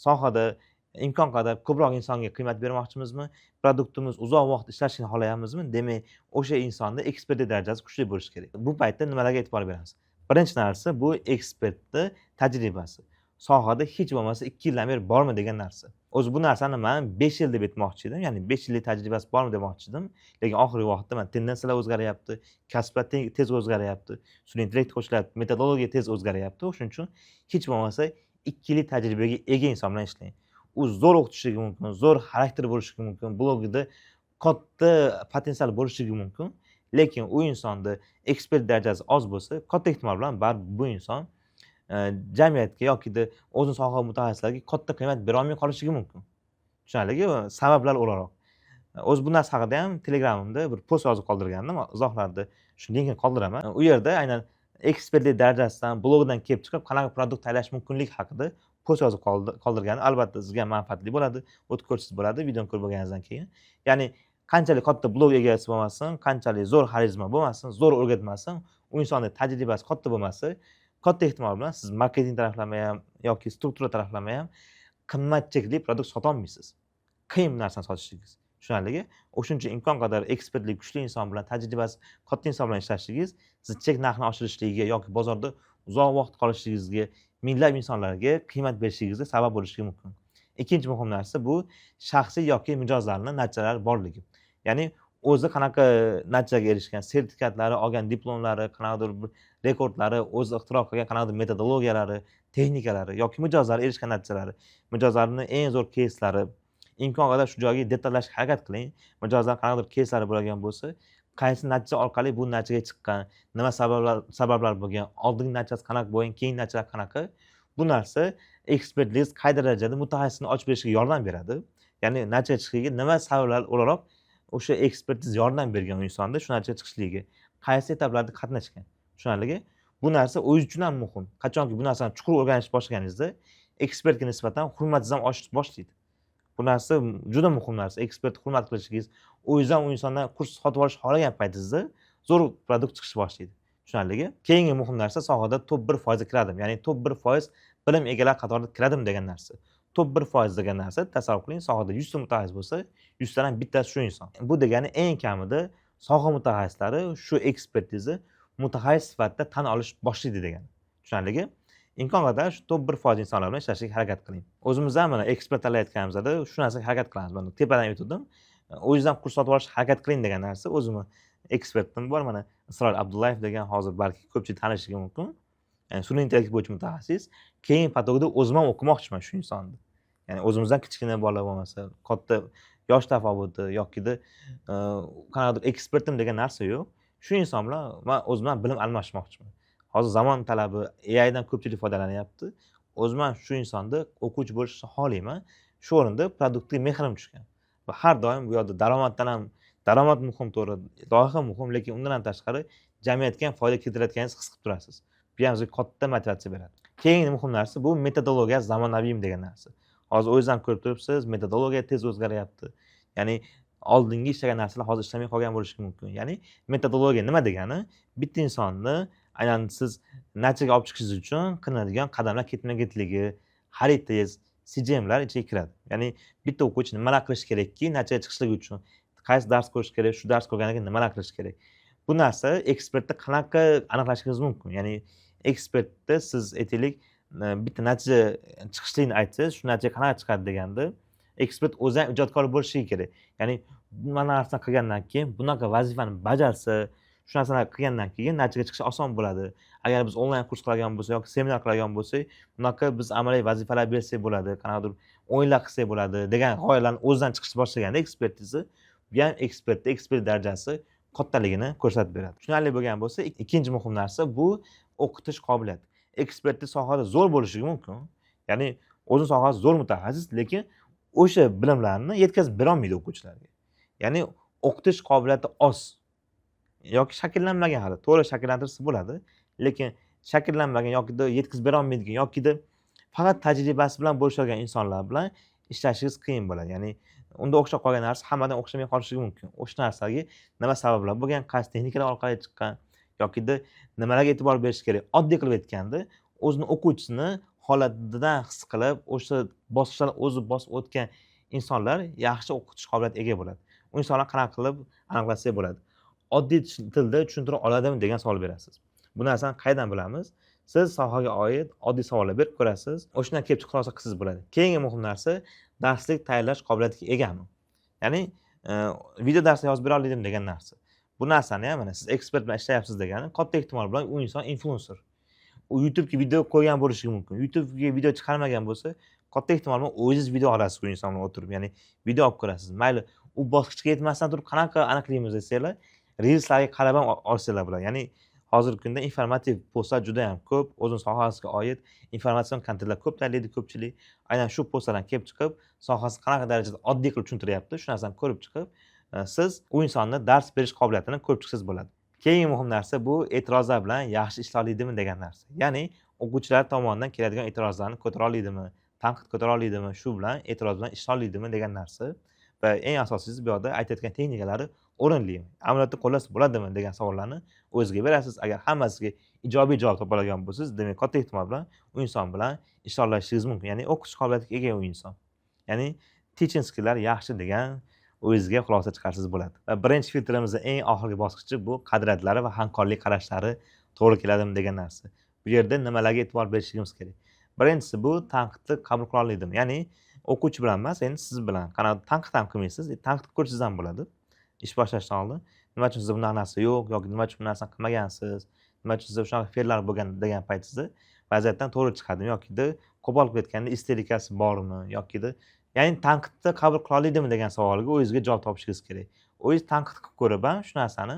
sohada imkon qadar ko'proq insonga qiymat bermoqchimizmi? Продукт imiz uzoq vaqt ishlashini xohlayapmizmi? Demak, o'sha insonni ekspertlik darajasi kuchli bo'lishi kerak. Bu paytda nimalarga e'tibor beramiz? Birinchi narsa bu ekspertni tajribasi. Sohada hech bo'lmasa 2 yildan beri bormi degan narsa. O'zi bu narsani man 5 yil deb aytmoqchi edim, ya'ni 5 yillik tajribasi bormi demoqchi edim. Lekin oxirgi vaqtda mana tendensiyalar o'zgaryapti, kasblar tez o'zgaryapti, sun'iy intellekt qo'shilyapti, metodologiya tez o'zgaryapti. O'shuning uchun hech bo'lmasa 2 yillik tajribaga ega inson bilan ishlang. U zo'r o'qitishligi mumkin, zo'r xarakter bo'lishi mumkin, blogida katta potensial bo'lishligi mumkin. Lekin u insonda ekspert darajasi oz bo'lsa, katta ehtimol bilan baribir bu inson jamiyatga yokida o'zini soha mutaxassislariga katta qiymat berolmay qolishligi mumkin. Tushunarlimi? Sabablar o'laroq. O'zi bu narsa haqida ham Telegramimda bir post yozib qoldirgandim. Izohlarda shu linkini qoldiraman. U yerda aynan ekspertlik darajasidan, blogidan kelib chiqib, qanaqa продукт tayyorlash mumkinligi haqida post yozib qoldirganim albatta sizga manfaatli bo'ladi, o'tib ko'rsangiz bo'ladi videoni ko'rib bo'lganingizdan keyin. Ya'ni qanchalik katta blog egasi bo'lmasin, qanchalik zo'r xarizma bo'lmasin, zo'r o'rgatmasin, u insonni tajribasi katta bo'lmasa, katta ehtimol bilan siz marketing taraflama ham yoki struktura taraflama ham qimmat chekli продукт sotolmaysiz. Qiyin narsani sotishligingiz. Tushunarlimi? O'shuning uchun imkon qadar ekspertlik kuchli inson bilan, tajribasi katta inson bilan ishlashingiz siz chek narxini oshirishligiga yoki bozorda uzoq vaqt qolishligingizga, minglab insonlarga qiymat berishingizga sabab bo'lishi mumkin. Ikkinchi muhim narsa bu shaxsiy yoki mijozlarning natijalari borligi. Ya'ni o'zi qanaqa natijaga erishgan, sertifikatlari, olgan diplomlari, qanaqadir bir rekordlari, o'zi ixtiro qilgan qanaqadir metodologiyalari, texnikalari yoki mijozlar erishgan natijalari, mijozlarning eng zo'r keyslari, imkon qadar shu joyga detallashga harakat qiling. Mijozlar qanaqadir keyslari bo'lgan bo'lsa, qaysi natija orqali bu natijaga chiqqan, nima sabablar bo'lgan, oldingi natijasi qanaqa bo'lgan, keyingi natijalar qanaqa. Bu narsa ekspertligingiz qay darajada mutaxassisni ochib berishiga yordam beradi. Ya'ni natijaga chiqishiga nima sabablar o'laroq o'sha ekspertiz yordam bergan u insonda shu natijaga chiqishligiga, qaysi etaplarda qatnashgan. Tushunarlimi? Bu narsa o'zingiz uchun ham muhim. Qachonki bu narsani chuqur o'rganish boshlaganingizda ekspertga nisbatan hurmatingiz ham oshib boshlaydi. Bu narsa juda muhim narsa. Ekspert hurmat qilishingiz, o'zingiz ham u insondan kurs sotib olish xohlagan paytingizda zo'r продукт chiqishni boshlaydi. Tushunarlimi? Keyingi muhim narsa sohada top 1% kiradim. Ya'ni top 1% bilim egalari qatorida kiradim degan narsa. Top 1% degan narsa, tasavvur qiling, sohada 100 ta mutaxassis bo'lsa, 100 tadan bittasi shu inson. Bu degani eng kamida soha mutaxassislari shu ekspertizni mutaxassis sifatida tan olish boshlaydi degani. Tushunarlimi? Imkon qadar shu top 1% insonlar bilan ishlashga harakat qiling. O'zimiz ham mana ekspert tanlayotganimizda shu narsaga harakat qilamiz. Mana tepadan aytgandim. O'zingiz ham kurs sotib olishga harakat qiling degan narsa. O'zimni ekspertim bor, mana Isroil Abdullayev degan, hozir balki ko'pchilik tanishligi mumkin. Ya'ni sun'iy intellekt bo'yicha mutaxassis. Keyin поток da o'zim ham o'qimoqchiman shu insonni. Ya'ni o'zimizdan kichkina bola bo'lmasa, katta yosh tafovuti yokida qanaqadir ekspertim degan narsa yo'q. Shu inson bilan man o'zim ham bilim almashmoqchiman. Hozir zamon talabi, AIdan ko'pchilik foydalanyapti. O'zim ham shu insonda o'quvchi bo'lishni xohlayman. Shu o'rinda продукт ga mehrim tushgan. Va har doim bu yoqda daromaddan ham, daromad muhim, to'g'ri, loyiha muhim, lekin undan ham tashqari jamiyatga ham foyda keltirayotganingizni his qilib turasiz. Bu ham sizga katta motivatsiya beradi. Keyingi muhim narsa bu metodologiya zamonaviymi degan narsa. Hozir o'zingiz ham ko'rib turibsiz, metodologiya tez o'zgaryapti. Ya'ni oldingi ishlagan narsalar hozir ishlamay qolgan bo'lishi mumkin. Ya'ni metodologiya nima degani? Bitta insonni aynan siz natijaga olib chiqishingiz uchun qilinadigan qadamlar ketma-ketligi, xaritangiz, CJMlar ichiga kiradi. Ya'ni bitta o'quvchi nimalar qilish kerakki, natijaga chiqishligi uchun qaysi dars ko'rish kerak, shu dars ko'rgandan keyin nimalar qilish kerak. Bu narsa ekspertni qanaqa aniqlashingiz mumkin? Ya'ni ekspertda siz aytaylik, bitta natija chiqishligini aytsangiz, shu natija qanaqa chiqadi deganda, ekspert o'zi ham ijodkor bo'lishi kerak. Ya'ni mana narsani qilgandan keyin bunaqa vazifani bajarsa, shu narsani qilgandan keyin natijaga chiqish oson bo'ladi. Agar biz onlayn kurs qiladigan bo'lsak yoki seminar qiladigan bo'lsak, bunaqa biz amaliy vazifalar bersak bo'ladi, qanaqadir o'yinlar qilsak bo'ladi degan g'oyalarni o'zidan chiqishni boshlaganda ekspertiza, bu ham ekspertni ekspert darajasi kattaligini ko'rsatib beradi. Tushunarli bo'lgan bo'lsa, ikkinchi muhim narsa bu o'qitish qobiliyati. Ekspertni sohada zo'r bo'lishi mumkin. Ya'ni o'zini sohasi zo'r mutaxassis, lekin o'sha bilimlarni yetkazib berolmaydi o'quvchilarga. Ya'ni o'qitish qobiliyati oz yoki shakllanmagan hali. To'g'ri, shakllantirsa bo'ladi, lekin shakllanmagan yokida yetkazib berolmaydigan yokida faqat tajribasi bilan bo'lishadigan insonlar bilan ishlashingiz qiyin bo'ladi. Ya'ni unda o'xshab qolgan narsa hammadan o'xshamay qolishi mumkin. O'sha narsaga nima sabablar bo'lgan, qaysi texnikalar orqali chiqqan yokida nimalarga e'tibor berish kerak. Oddiy qilib aytganda, o'zini o'quvchisini holatidan his qilib, o'sha bosqichlarni o'zi bosib o'tgan insonlar yaxshi o'qitish qobiliyatiga ega bo'ladi. U insonlar qanaqa qilib aniqlasak bo'ladi? Oddiy tilda tushuntira oladimi degan savol berasiz. Bu narsani qayerdan bilamiz? Siz sohaga oid oddiy savollar berib ko'rasiz, o'shandan kelib chiqib xulosa qilsangiz bo'ladi. Keyingi muhim narsa, darslik tayyorlash qobiliyatiga egami, ya'ni video darslar yozib bera oladimi degan narsa. Bu narsani ham, mana, siz ekspert bilan ishlayapsiz degani, katta ehtimol bilan u inson influencer, u YouTubega video qo'ygan bo'lishi mumkin. YouTubega video chiqarmagan bo'lsa, katta ehtimol bilan o'zingiz video olasiz u inson bilan o'tirib, ya'ni video olib ko'rasiz. Mayli, u bosqichga yetmasdan turib qanaqa aniqlaymiz desanglar, reelslarga qarab ham olsanglar bo'ladi. Ya'ni hozirgi kunda informativ postlar juda yam ko'p, o'zini sohasiga oid informatsion kontentlar ko'p tayyorlaydi ko'pchilik. Aynan shu postlardan kelib chiqib, sohasini qanaqa darajada oddiy qilib tushuntiryapti, shu narsani ko'rib chiqib, siz u insonni dars berish qobiliyatini ko'rib chiqsangiz bo'ladi. Keyingi muhim narsa, bu e'tirozlar bilan yaxshi ishlay olaydimi degan narsa, ya'ni o'quvchilar tomonidan keladigan e'tirozlarni ko'tara olaydimi, tanqid ko'tara olaydimi, shu bilan, e'tiroz bilan ishlay olaydimi degan narsa. Va eng asosiysi, bu yoqda aytayotgan texnikalari o'rinlimi, amaliyotda qo'llasa bo'ladimi degan savollarni o'zizga berasiz. Agar hammasiga ijobiy javob topa olgan bo'lsangiz, demak, katta ehtimol bilan u inson bilan ishlashingiz mumkin, ya'ni o'qitish qobiliyatiga ega u inson, ya'ni teaching skilllar yaxshi degan o'zizga xulosa chiqarsangiz bo'ladi. Va birinchi filtrimizni eng oxirgi bosqichi, bu qadriyatlari va hamkorlik qarashlari to'g'ri keladimi degan narsa. Bu yerda nimalarga e'tibor berishimiz kerak? Birinchisi, bu tanqidni qabul qila olaydimi, ya'ni o'quvchi bilan emas, endi siz bilan qanaqa tanqid ham qilmaysiz, tanqid qilib ko'rsangiz ham bo'ladi ish boshlashdan oldin. Nima uchun sizda bunaqa narsa yo'q yoki nima uchun bu narsani qilmagansiz, nima uchun sizda shunaqa fe'llar bo'lgan degan paytingizda vaziyatdan to'g'ri chiqadimi yokida qo'pol qilib aytganda isterikasi bormi yokida, ya'ni tanqidni qabul qila olaydimi degan savolga o'zingizga javob topishingiz kerak. O'zingiz tanqid qilib ko'rib ham shu narsani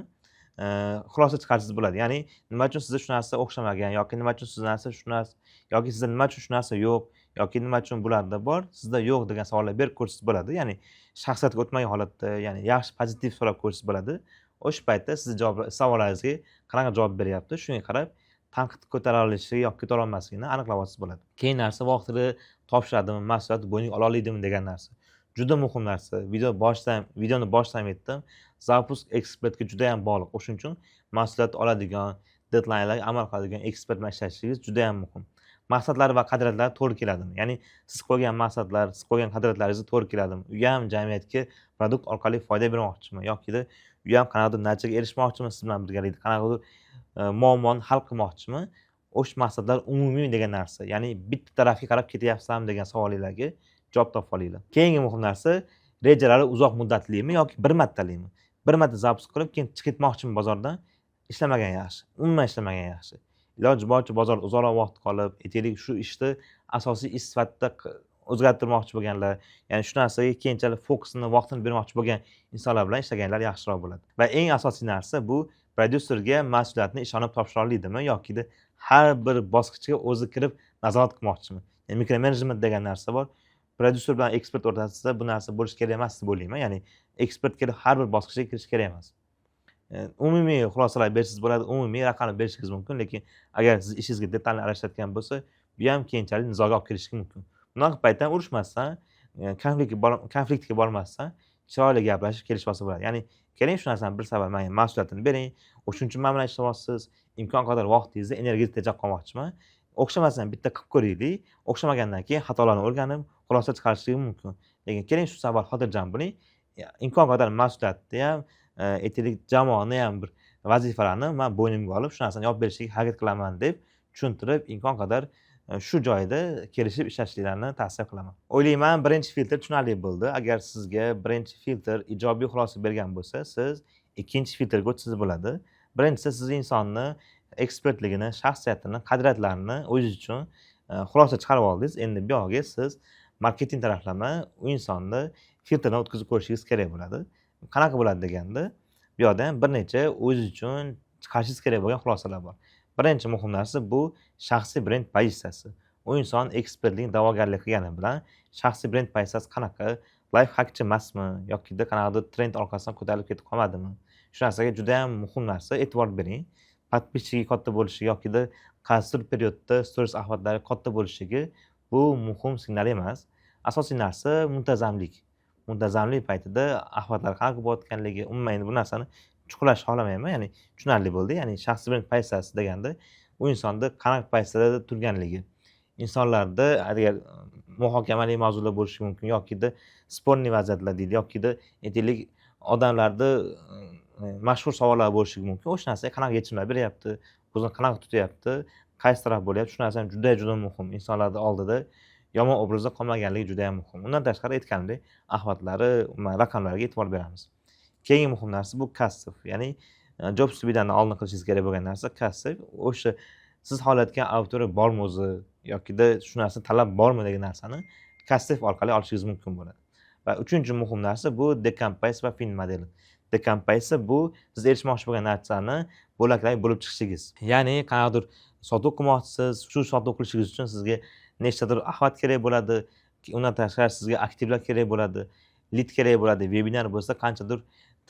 xulosa chiqarsangiz bo'ladi, ya'ni nima uchun sizda shu narsa o'xshamagan yoki nima uchun sizda narsa shu narsa yoki sizda nima uchun shu narsa yo'q yoki nima uchun bularda bor, sizda yo'q degan savollar berib ko'rsangiz bo'ladi. Ya'ni shaxsiyatga o'tmagan holatda, ya'ni yaxshi, pozitiv so'rab ko'rsangiz bo'ladi. O'sha paytda sizni javob savollaringizga qanaqa javob beryapti, shunga qarab tanqid ko'tara olishi yoki ko'tara olmasligini aniqlab olsangiz bo'ladi. Keyin narsa, vaqtida topshiradimi, mas'uliyatni bo'yniga ola olaydimi degan narsa juda muhim narsa. Video boshidan, videoni boshidan ham aytdim, запуск ekspertga juda yam bog'liq. O'shuning uchun mas'uliyat oladigan, deadlinelarga amal qiladigan ekspert bilan ishlashingiz juda yam muhim. Maqsadlari va qadriyatlari to'g'ri keladimi, ya'ni siz qo'ygan maqsadlar, siz qo'ygan qadriyatlaringizga to'g'ri keladimi? U ham jamiyatga продукт orqali foyda bermoqchimi yokida u ham qanaqadir natijaga erishmoqchimi, siz bilan birgalikda qanaqadir muammoni hal qilmoqchimi? O'sha maqsadlar umumiy degan narsa, ya'ni bitta tarafga qarab ketyapsanmi degan savollarga javob topib olinglar. Keyingi muhim narsa, rejalari uzoq muddatlimi yoki bir martalikmi? Bir marta запуск qilib, keyin chiqib ketmoqchimi bozordan? Ishlamagan yaxshi, umuman ishlamagan yaxshi. Iloji boricha bozorda uzoqroq vaqt qolib, aytaylik, shu ishni asosiy ish sifatida o'zgartirmoqchi bo'lganlar, ya'ni shu narsaga keyinchalik fokusini, vaqtini bermoqchi bo'lgan insonlar bilan ishlaganlar yaxshiroq bo'ladi. Va eng asosiy narsa, bu prodyuserga mas'uliyatni ishonib topshira olaydimi yokida har bir bosqichga o'zi kirib nazorat qilmoqchimi? Ya'ni mikromenejment degan narsa bor. Prodyuser bilan ekspert o'rtasida bu narsa bo'lishi kerak emas deb o'ylayman, ya'ni ekspert kelib har bir bosqichga kirishi kerak emas. Umumiy xulosalar bersangiz bo'ladi, umumiy raqamlar berishingiz mumkin, lekin agar siz ishingizga detalni aralashayotgan bo'lsa, bu ham keyinchalik nizoga olib kelishi mumkin. Bunaqa paytda ham urushmasdan, konfliktga bormasdan chiroyli gaplashib, kelishib olsa bo'ladi. Ya'ni keling, shu narsani bir safar manga mas'uliyatini bering, o'shuning uchun man bilan ishlayapsiz, imkon qadar vaqtingizni, energiyangizni tejab qolmoqchiman. O'xshamasa ham bitta qilib ko'raylik, o'xshamagandan keyin xatolarni o'rganib, xulosa chiqarishligim mumkin, lekin keling, shu safar xotirjam bo'ling, imkon qadar mas'uliyatni ham, aytaylik, jamoani ham bir vazifalarni man bo'ynimga olib, shu narsani yopib berishga harakat qilaman deb tushuntirib, imkon qadar shu joyda kelishib ishlashliklarini tavsiya qilaman. O'ylayman, birinchi filtr tushunarli bo'ldi. Agar sizga birinchi filtr ijobiy xulosa bergan bo'lsa, siz ikkinchi filtrga o'tsangiz bo'ladi. Birinchisi, siz insonni ekspertligini, shaxsiyatini, qadriyatlarini o'zingiz uchun xulosa chiqarib oldingiz. Endi bu yog'iga siz marketing taraflama u insonni filtrdan o'tkazib ko'rishingiz kerak bo'ladi. Qanaqa bo'ladi deganda, bu yoqda ham bir necha o'zingiz uchun chiqarishingiz kerak bo'lgan xulosalar bor. Birinchi muhim narsa, bu shaxsiy brend pozitsiyasi. U inson ekspertlik da'vogarlik qilgani bilan shaxsiy brend pozitsiyasi qanaqa, life hackchi emasmi yokida qanaqadir trend orqasidan ko'tarilib ketib qolmadimi? Shu narsaga juda yam muhim narsa, e'tibor bering. Подписчики katta bo'lishi yokida qaysidir период da stories охват lari katta bo'lishligi, bu muhim signal emas. Asosiy narsa muntazamlik. Muntazamlik paytida охват lar qanaqa bo'layotganligi. Umuman endi bu narsani chuqurlashishni xohlamayman, ya'ni tushunarli bo'ldi. Ya'ni shaxsiy brend pozitsiyasi deganda, u insonda qanaqa pozitsiyada turganligi, insonlarda agar muhokamali mavzular bo'lishi mumkin yokida спорный vaziyatlar deydi yokida, aytaylik, odamlarda mashhur savollar bo'lishi mumkin, o'sha narsaga qanaqa yechimlar beryapti. Ko'zini qanaqa tutyapti, qaysi taraf bo'lyapti, shu narsa ham juda juda muhim. Insonlarni oldida yomon obrazda qolmaganligi juda ham muhim. Undan tashqari, aytganimdek, охват lari, umuman raqamlarga e'tibor beramiz. Keyingi muhim narsa bu кастдев, ya'ni jobs to be donedan oldin qilishingiz kerak bo'lgan narsa кастдев. O'sha siz xohlayotgan auditoriya bormi o'zi yokida shu narsa talab bormi degan narsani кастдев orqali olishingiz mumkin bo'ladi. Va uchinchi muhim narsa bu decompose va FIN modeli. Decompose bu siz erishmoqchi bo'lgan narsani bo'laklarga bo'lib chiqishingiz. Ya'ni qanaqadir sotuv qilmoqchisiz, shu sotuv qilishingiz uchun sizga nechtadir охват kerak bo'ladi, undan tashqari sizga aktivlar kerak bo'ladi, lid kerak bo'ladi, vebinar bo'lsa, qanchadir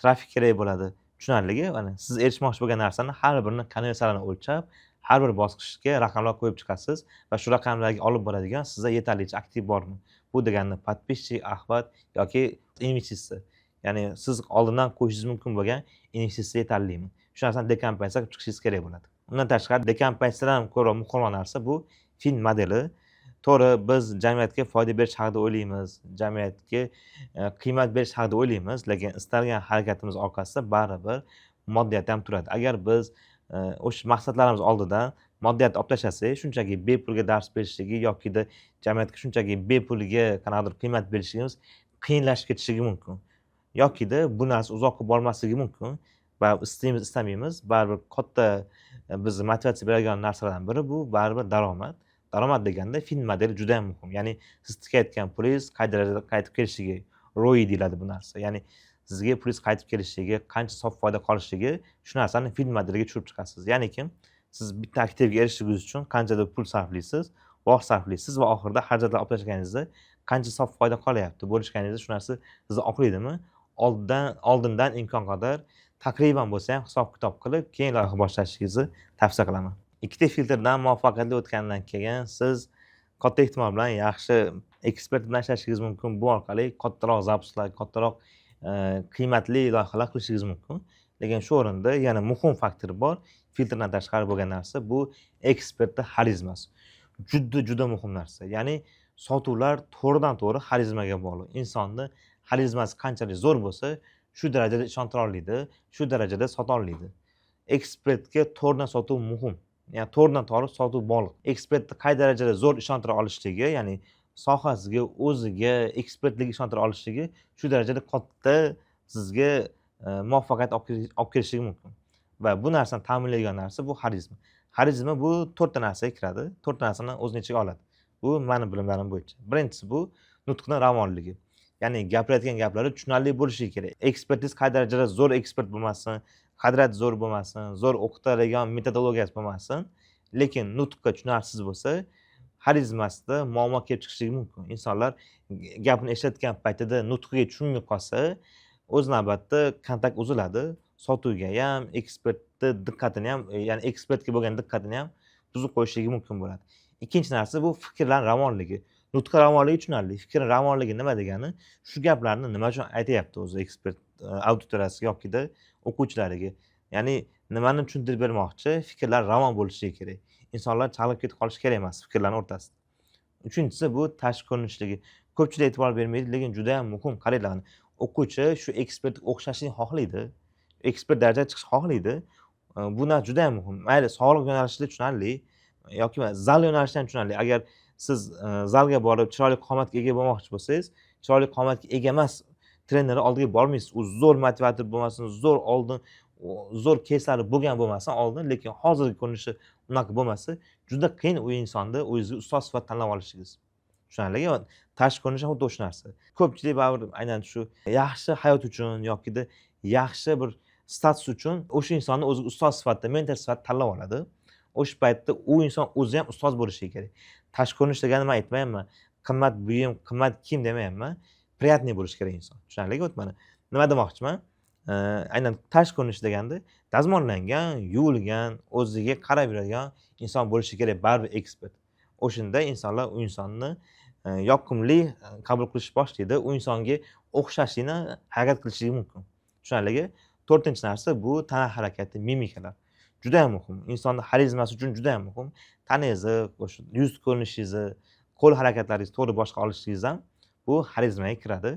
trafik kerak bo'ladi. Tushunarligi, mana siz erishmoqchi bo'lgan narsani har birini konversiyalarini o'lchab, har bir bosqichga raqamlar qo'yib chiqasiz va shu raqamlarga olib boradigan sizda yetarlicha aktiv bormi? Bu degani подписчик, охват yoki investitsiya. Ya'ni siz oldindan qo'yishingiz mumkin bo'lgan investitsiya yetarlimi? Shu narsani dekompensatsiya qilib chiqishingiz kerak bo'ladi. Undan tashqari, dekompensatsiyadan ham ko'ra muhimroq narsa bu FIN modeli. To'g'ri, biz jamiyatga foyda berish haqida o'ylaymiz, jamiyatga qiymat berish haqida o'ylaymiz, lekin istalgan harakatimiz orqasida baribir moddiyat ham turadi. Agar biz o'sha maqsadlarimiz oldidan moddiyatni olib tashlasak, shunchaki bepulga dars berishligi yokida jamiyatga shunchaki bepulga qanaqadir qiymat berishligimiz qiyinlashib ketishligi mumkin. Yokida bu narsa uzoqqa bormasligi mumkin va istaymiz, istamaymiz, baribir katta bizni motivatsiya beradigan narsalardan biri bu baribir daromad. Daromad deganda FIN modeli juda ham muhim. Ya'ni siz tikayotgan pulingiz qay darajada qaytib kelishligi, ROI deyiladi bu narsa. Ya'ni sizga pulingiz qaytib kelishligi, qancha sof foyda qolishligi, shu narsani FIN modeliga tushirib chiqasiz. Ya'ni kim siz bitta aktivga erishishingiz uchun qanchadir pul sarflaysiz, vaqt sarflaysiz va oxirida xarajatlar olib tashlaganingizda qancha sof foyda qolyapti, bo'lishganingizda shu narsa sizni oqlaydimi? Oldindan imkon qadar taqriban bo'lsa ham hisob kitob qilib, keyin loyiha boshlashingizni tavsiya qilaman. Ikkita filtrdan muvaffaqiyatli o'tgandan keyin siz katta ehtimol bilan yaxshi ekspert bilan ishlashingiz mumkin. Bu orqali kattaroq запуск lar, kattaroq qiymatli loyihalar qilishingiz mumkin. Lekin shu o'rinda yana muhim faktor bor. Filtrdan tashqari bo'lgan narsa bu ekspertni xarizmasi. Juda juda muhim narsa. Ya'ni sotuvlar to'g'ridan to'g'ri xarizmaga bog'liq. Insonni xarizmasi qanchalik zo'r bo'lsa, shu darajada ishontira oladi, shu darajada sota oladi. Ekspertga to'g'ridan sotuv muhim. Ya'ni to'g'ridan to'g'ri sotuv bog'liq. Ekspertni qay darajada zo'r ishontira olishligi, ya'ni sohasiga, o'ziga ekspertligi ishontira olishligi shu darajada katta sizga muvaffaqiyat olib kelishligi mumkin. Va bu narsani ta'minlaydigan narsa bu xarizma. Xarizma bu to'rtta narsaga kiradi. To'rtta narsani o'zini ichiga oladi. Bu mani bilimlarim bo'yicha. Birinchisi bu nutqni ravonligi. Ya'ni gapirayotgan gaplari tushunarli bo'lishi kerak. Ekspertingiz qay darajada zo'r ekspert bo'lmasin, qadriyati zo'r bo'lmasin, zo'r o'qitadigan metodologiyasi bo'lmasin, lekin nutqqa tushunarsiz bo'lsa, xarizmasida muammo kelib chiqishligi mumkin. Insonlar gapini eshitayotgan paytida nutqiga tushunmay qolsa, o'z navbatida kontakt uziladi. Sotuvga ham, ekspertni diqqatini ham, ya'ni ekspertga bo'lgan diqqatini ham buzib qo'yishligi mumkin bo'ladi. Ikkinchi narsa bu fikrlar ravonligi. Nutq ravonligi tushunarli. Fikr ravonligi nima degani? Shu gaplarni nima uchun aytyapti o'zi ekspert auditoriyasiga yokida o'quvchilariga. Ya'ni nimani tushuntirib bermoqchi? Fikrlar ravon bo'lishi kerak. Insonlar chalg'ib ketib qolishi kerak emas fikrlarni o'rtasida. Uchinchisi bu tashqi ko'rinishligi. Ko'pchilik e'tibor bermaydi, lekin juda ham muhim. Qaranglar, o'quvchi shu ekspertga o'xshashni xohlaydi. Ekspert darajaga chiqishni xohlaydi. Bu narsa juda ham muhim. Mayli, sog'liq yo'nalishida tushunarli yoki zal yo'nalishida ham tushunarli. Agar siz zalga borib chiroyli qomatga ega bo'lmoqchi bo'lsangiz, chiroyli qomatga ega emas trenerni oldiga bormaysiz. U zo'r motivator bo'lmasin, zo'r oldin zo'r keyslari bo'lgan bo'lmasin oldin, lekin hozirgi ko'rinishi unaqa bo'lmasa, juda qiyin u insonni o'zingizga ustoz sifatida tanlab olishingiz. Tushunarlimi? Tashqi ko'rinish ham xuddi o'sha narsa. Ko'pchilik baribir aynan shu yaxshi hayot uchun yokida yaxshi bir status uchun o'sha insonni o'ziga ustoz sifatida, mentor sifatida tanlab oladi. O'sha paytda u inson o'zi ham ustoz bo'lishi kerak. Tashqi ko'rinish degani man aytmayapman, qimmat buyum, qimmat kiyim demayapman. Приятный bo'lishi kerak inson. Tushunarlimi? Mana nima demoqchiman? Aynan tashqi ko'rinish deganda dazmollangan, yuvilgan, o'ziga qarab yuradigan inson bo'lishi kerak baribir ekspert. O'shanda insonlar u insonni yoqimli qabul qilish boshlaydi. U insonga o'xshashlikni harakat qilishligi mumkin. Tushunarlimi? To'rtinchi narsa bu tana harakati, mimikalar. Juda ham muhim. Insonni xarizmasi uchun juda ham muhim. Tanangizni, o'sha yuz ko'rinishingizni, qo'l harakatlaringizni to'g'ri boshqa olishingiz ham bu xarizmaga kiradi.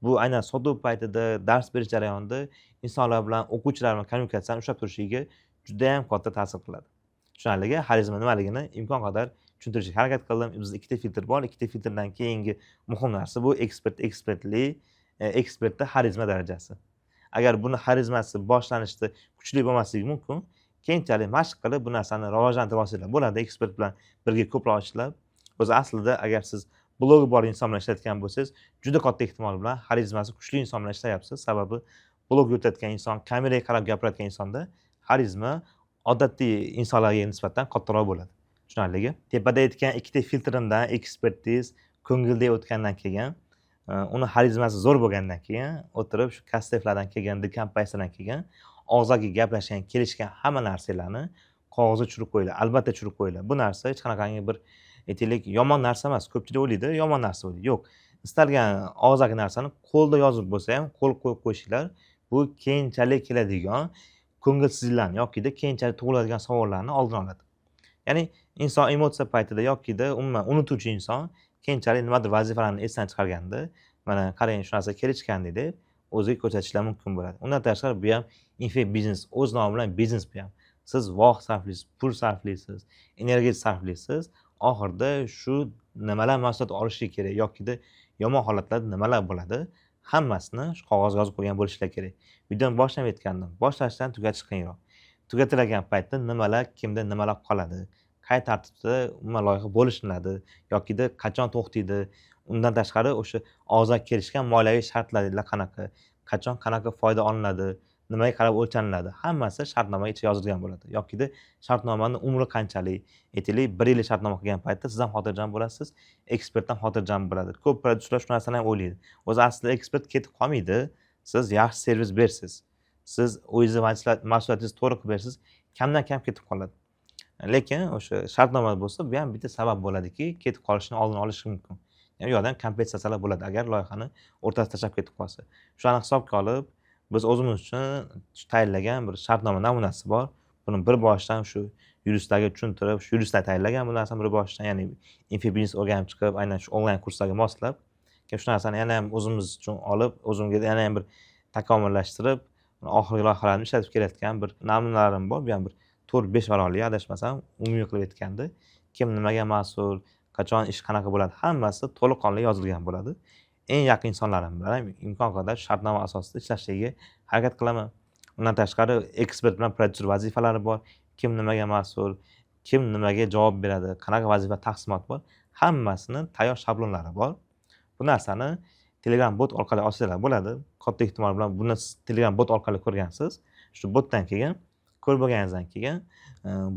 Bu aynan sotuv paytida, dars berish jarayonida insonlar bilan, o'quvchilar bilan kommunikatsiyani ushlab turishiga juda ham katta ta'sir qiladi. Tushunarligi, xarizma nimaligini imkon qadar tushuntirishga harakat qildim. Bizda ikkita filtr bor. Ikkita filtrdan keyingi muhim narsa bu ekspert, ekspertli, ekspertda xarizma darajasi. Agar buni xarizmasi boshlanishda kuchli bo'lmasligi mumkin, keyinchalik mashq qilib bu narsani rivojlantirib olsanglar bo'ladi, ekspert bilan birga ko'proq ishlab. O'zi aslida agar siz blogi bor inson bilan ishlayotgan bo'lsangiz, juda katta ehtimol bilan xarizmasi kuchli inson bilan ishlayapsiz. Sababi blog yuritayotgan inson, kameraga qarab gapirayotgan insonda xarizma odatiy insonlarga nisbatan kattaroq bo'ladi. Tushunarligi? Tepada aytgan ikkita filtrimdan ekspertiz ko'ngildek o'tgandan keyin, uni xarizmasi zo'r bo'lgandan keyin, o'tirib shu кастдев lardan kelgan, декомпрессия dan keyin og'zaki gaplashgan, kelishgan hamma narsalarni qog'ozga tushirib qo'yinglar. Albatta tushirib qo'yinglar. Bu narsa hech qanaqangi bir, aytaylik, yomon narsa emas. Ko'pchilik o'ylaydi, yomon narsa o'ylaydi. Yo'q. Istalgan og'zaki narsani qo'lda yozib bo'lsa ham qo'l qo'yib qo'yishinglar, bu keyinchalik keladigan ko'ngilsizliklarni yokida keyinchalik tug'iladigan savollarni oldini oladi. Ya'ni inson emotsiya paytida yokida umuman unutuvchi inson keyinchalik nimadir vazifalarni esdan chiqarganda, mana qarang, shu narsa kelishgandi deb o'ziga ko'rsatishlar mumkin bo'ladi. Undan tashqari bu ham infobiznes, o'z nomi bilan biznes bu ham. Siz vaqt sarflaysiz, pul sarflaysiz, energiya sarflaysiz. Oxirida shu nimalar mas'uliyat olishi kerak yokida yomon holatlarda nimalar bo'ladi, hammasini shu qog'ozga yozib qo'ygan bo'lishlar kerak. Videoni boshlab aytgandim, boshlashdan tugatish qiyinroq. Tugatilgan paytda nimalar, kimda nimalar qoladi, qay tartibda umuman loyiha bo'lishinadi yokida qachon to'xtaydi. Undan tashqari o'sha og'zaki kelishgan moliyaviy shartlar qanaqa, qachon qanaqa foyda olinadi, nimaga qarab o'lchaniladi, hammasi shartnoma ichida yozilgan bo'ladi. Yokida shartnomani umri qanchalik, aytaylik, 1 yillik shartnoma qilgan paytda siz ham xotirjam bo'lasiz, ekspert ham xotirjam bo'ladi. Ko'p prodyuserlar shu narsani ham o'ylaydi. O'zi aslida ekspert ketib qolmaydi, siz yaxshi servis bersangiz, siz o'zingizni mas'uliyatingizni to'g'ri qilib bersangiz, kamdan kam ketib qoladi. Lekin o'sha shartnoma bo'lsa, bu ham bitta sabab bo'ladiki, ketib qolishini oldini olish mumkin. Ya'ni u yoqdan kompensatsiyalar bo'ladi, agar loyihani o'rtasida tashlab ketib qolsa. Shularni hisobga olib, biz o'zimiz uchun tayyorlagan bir shartnoma namunasi bor. Buni bir boshidan shu yuristlarga tushuntirib, shu yuristlar tayyorlagan bu narsani bir boshidan, ya'ni infobiznes o'rganib chiqib, aynan shu onlayn kurslarga moslab, keyin shu narsani yana ham o'zimiz uchun olib, o'zimga yana ham bir takomillashtirib, oxirgi loyihalarni ishlatib kelayotgan bir namunalarim bor. Bu ham bir 4-5 varaqli, adashmasam, umumiy qilib aytganda, kim nimaga mas'ul, qachon ish qanaqa bo'ladi, hammasi to'laqonli yozilgan bo'ladi. Eng yaqin insonlarim bilan ham imkon qadar shartnoma asosida ishlashligiga harakat qilaman. Undan tashqari ekspert bilan prodyuser vazifalari bor. Kim nimaga mas'ul, kim nimaga javob beradi, qanaqa vazifa taqsimoti bor, hammasini tayyor shablonlari bor. Bu narsani Telegram bot orqali olsanglar bo'ladi. Katta ehtimol bilan buni siz Telegram bot orqali ko'rgansiz. Shu botdan keyin ko'rib bo'lganingizdan keyin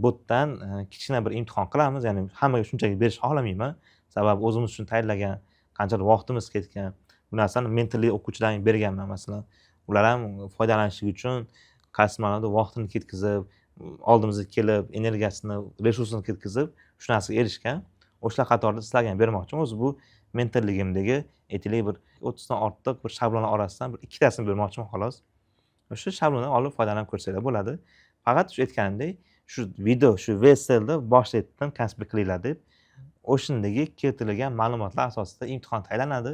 botdan kichkina bir imtihon qilamiz. Ya'ni hammaga shunchaki berishni xohlamayman. Sababi o'zimiz uchun tayyorlagan, qanchalik vaqtimiz ketgan. Bu narsani mentorlik o'quvchilarga berganman masalan. Ular ham foydalanishi uchun qaysi ma'noda vaqtini ketkazib, oldimizga kelib, energiyasini, resursini ketkazib, shu narsaga erishgan. O'shalar qatorida sizlarga ham bermoqchiman. O'zi bu mentorligimdagi, aytaylik, bir 30 dan ortiq bir shablonlar orasidan bir ikkitasini bermoqchiman xolos. O'sha shablondan olib foydalanib ko'rsanglar bo'ladi. Faqat shu aytganimdek, shu video, shu VSLda boshida aytdim, konspekt qilinglar deb. O'shandagi keltirilgan ma'lumotlar asosida imtihon tayyorlanadi.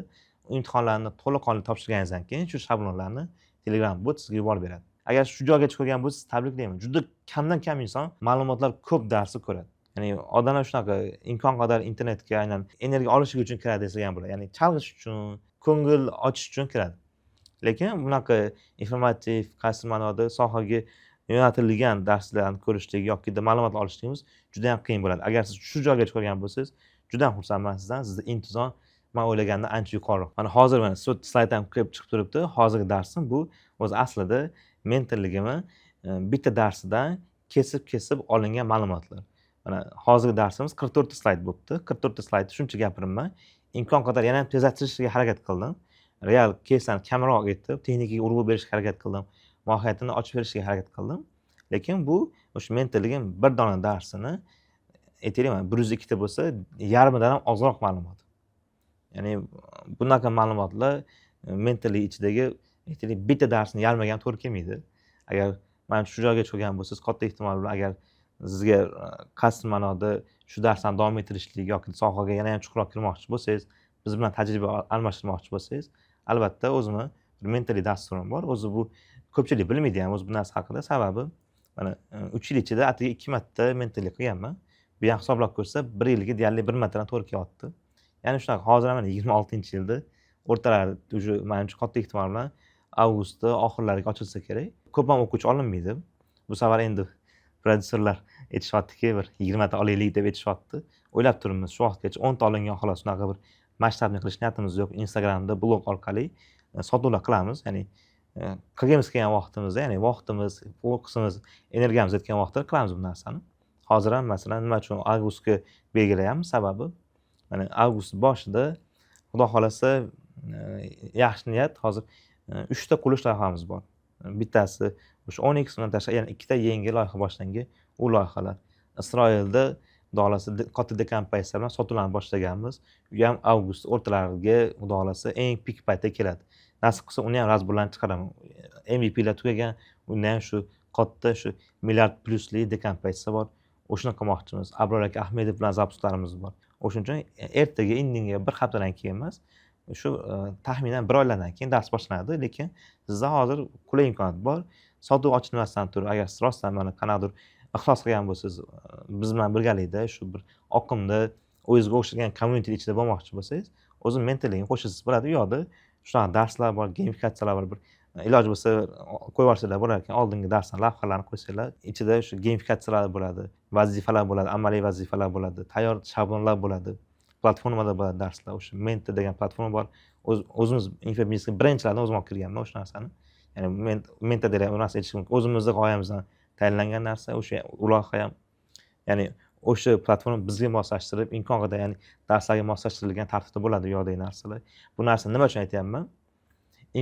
Imtihonlarni to'laqonli topshirganingizdan keyin shu shablonlarni Telegram bot sizga yuborib beradi. Agar shu joygacha ko'rgan bo'lsangiz, tabriklayman. Juda kamdan kam inson ma'lumotlar ko'p darsni ko'radi. Ya'ni odamlar shunaqa imkon qadar internetga aynan energiya olish uchun kiradi desa ham bo'ladi. Ya'ni chalg'ish uchun, ko'ngil ochish uchun kiradi. Lekin bunaqa informativ, qaysi ma'noda sohaga yo'naltirilgan darslarni ko'rishlik yoki ma'lumot olishligimiz juda ham qiyin bo'ladi. Agar siz shu joygacha ko'rgan bo'lsangiz, juda ham xursandman sizdan. Sizni intizom man o'ylagandan ancha yuqoriroq. Mana hozir mana shu slayd ham kelib chiqib turibdi. Hozirgi darsim bu o'zi aslida mentorligimni bitta darsidan kesib-kesib olingan ma'lumotlar. Mana hozirgi darsimiz 44 ta slayd bo'libdi. 44 ta slaydni shuncha gapiribman. Imkon qadar yana ham tezlashtirishga harakat qildim. Real keyslarni kamroq etib, texnikaga urg'u berishga harakat qildim. Mohiyatini ochib berishga harakat qildim. Lekin bu o'sha mentorligim bir dona darsini, aytaylik, mana 102 ta bo'lsa, yarmidan ham ozroq ma'lumot. Ya'ni bunaqa ma'lumotlar mentorlik ichidagi, aytaylik, bitta darsni yarmiga ham to'g'ri kelmaydi. Agar mana shu joyga chiqgan bo'lsangiz, katta ehtimol bilan agar sizga qaysi ma'noda shu darslarni davom ettirishlik yoki sohaga yana ham chuqurroq kirmoqchi bo'lsangiz, biz bilan tajriba almashtirmoqchi bo'lsangiz, albatta o'zimni bir mentorlik dasturim bor. O'zi bu ko'pchilik bilmaydi ham o'zi bu narsa haqida. Sababi Mana 3 yil ichida atigi 2 marta mentorlik qilganman. Bu ham hisoblab ko'rsa, 1 yilga deyarli 1 martadan to'g'ri kelyapti. Ya'ni shunaqa, hozir ham mana 26-yilda o'rtalarida уже, manimcha, katta ehtimol bilan avgustda oxirlariga ochilsa kerak. Ko'p ham o'quvchi olinmaydi. Bu safar endi prodyuserlar aytishyaptiki, bir 20 ta olaylik deb aytishyapti. O'ylab turibmiz, shu vaqtgacha 10 ta olingan xolos, shunaqa bir masshtabni qilish niyatimiz yo'q. Instagramda blog orqali sotuvlar qilamiz. Ya'ni qilgimiz kelgan vaqtimizda, ya'ni vaqtimiz, fokusimiz, energiyamiz yetgan vaqtda qilamiz bu narsani. Hozir ham, masalan, nima uchun avgustga belgilayapmiz? Sababi mana avgust boshida, Xudo xohlasa, yaxshi niyat, hozir 3 ta qurilish loyihamiz bor. Bittasi o'sha 10x, undan tashqari yana 2 ta yangi loyiha boshlangan. U loyihalar Isroilda, Xudo xohlasa, katta декомпрессия bilan sotuvlarni boshlaganmiz. U ham avgust o'rtalariga, Xudo xohlasa, eng pik paytda keladi. Nasib qilsa, uni ham разбор larni chiqaraman. MVPlar tugagan, unda ham shu katta, shu milliard plyusli декомпрессия bor. O'shani qilmoqchimiz. Abror aka Ahmedov bilan запуск larimiz bor. O'shuning uchun ertaga, indinga, bir haftadan keyin emas, shu taxminan bir oylardan keyin dars boshlanadi, lekin sizda hozir qulay imkoniyat bor. Sotuv ochilmasdan turib, agar siz rostdan mana qanaqadir ixlos qilgan bo'lsangiz, biz bilan birgalikda shu bir oqimda o'zingizga o'xshagan community ichida bo'lmoqchi bo'lsangiz, o'zim mentorligimga qo'shilsangiz bo'ladi. U yoqda shunaqa darslar bor, gamifikatsiyalar bor. Bir iloji bo'lsa, qo'yib yuborsanglar bo'lar ekan, oldingi darslar lavhalarni qo'ysanglar, ichida shu gamifikatsiyalar bo'ladi, vazifalar bo'ladi, amaliy vazifalar bo'ladi, tayyor shablonlar bo'ladi, platformada bo'ladi darslar. O'sha Mentor degan platforma bor. O'zimiz infobiznesga birinchilardan o'zim olib kirganman o'sha narsani. Ya'ni Mentor degan narsa aytish mumkin. O'zimizni g'oyamizdan tayinlangan narsa o'sha loyiha ham. Ya'ni o'sha platforma bizga moslashtirib, imkon qadar, ya'ni darslarga moslashtirilgan tartibda bo'ladi u yoqdagi narsalar. Bu narsani nima uchun aytyapman?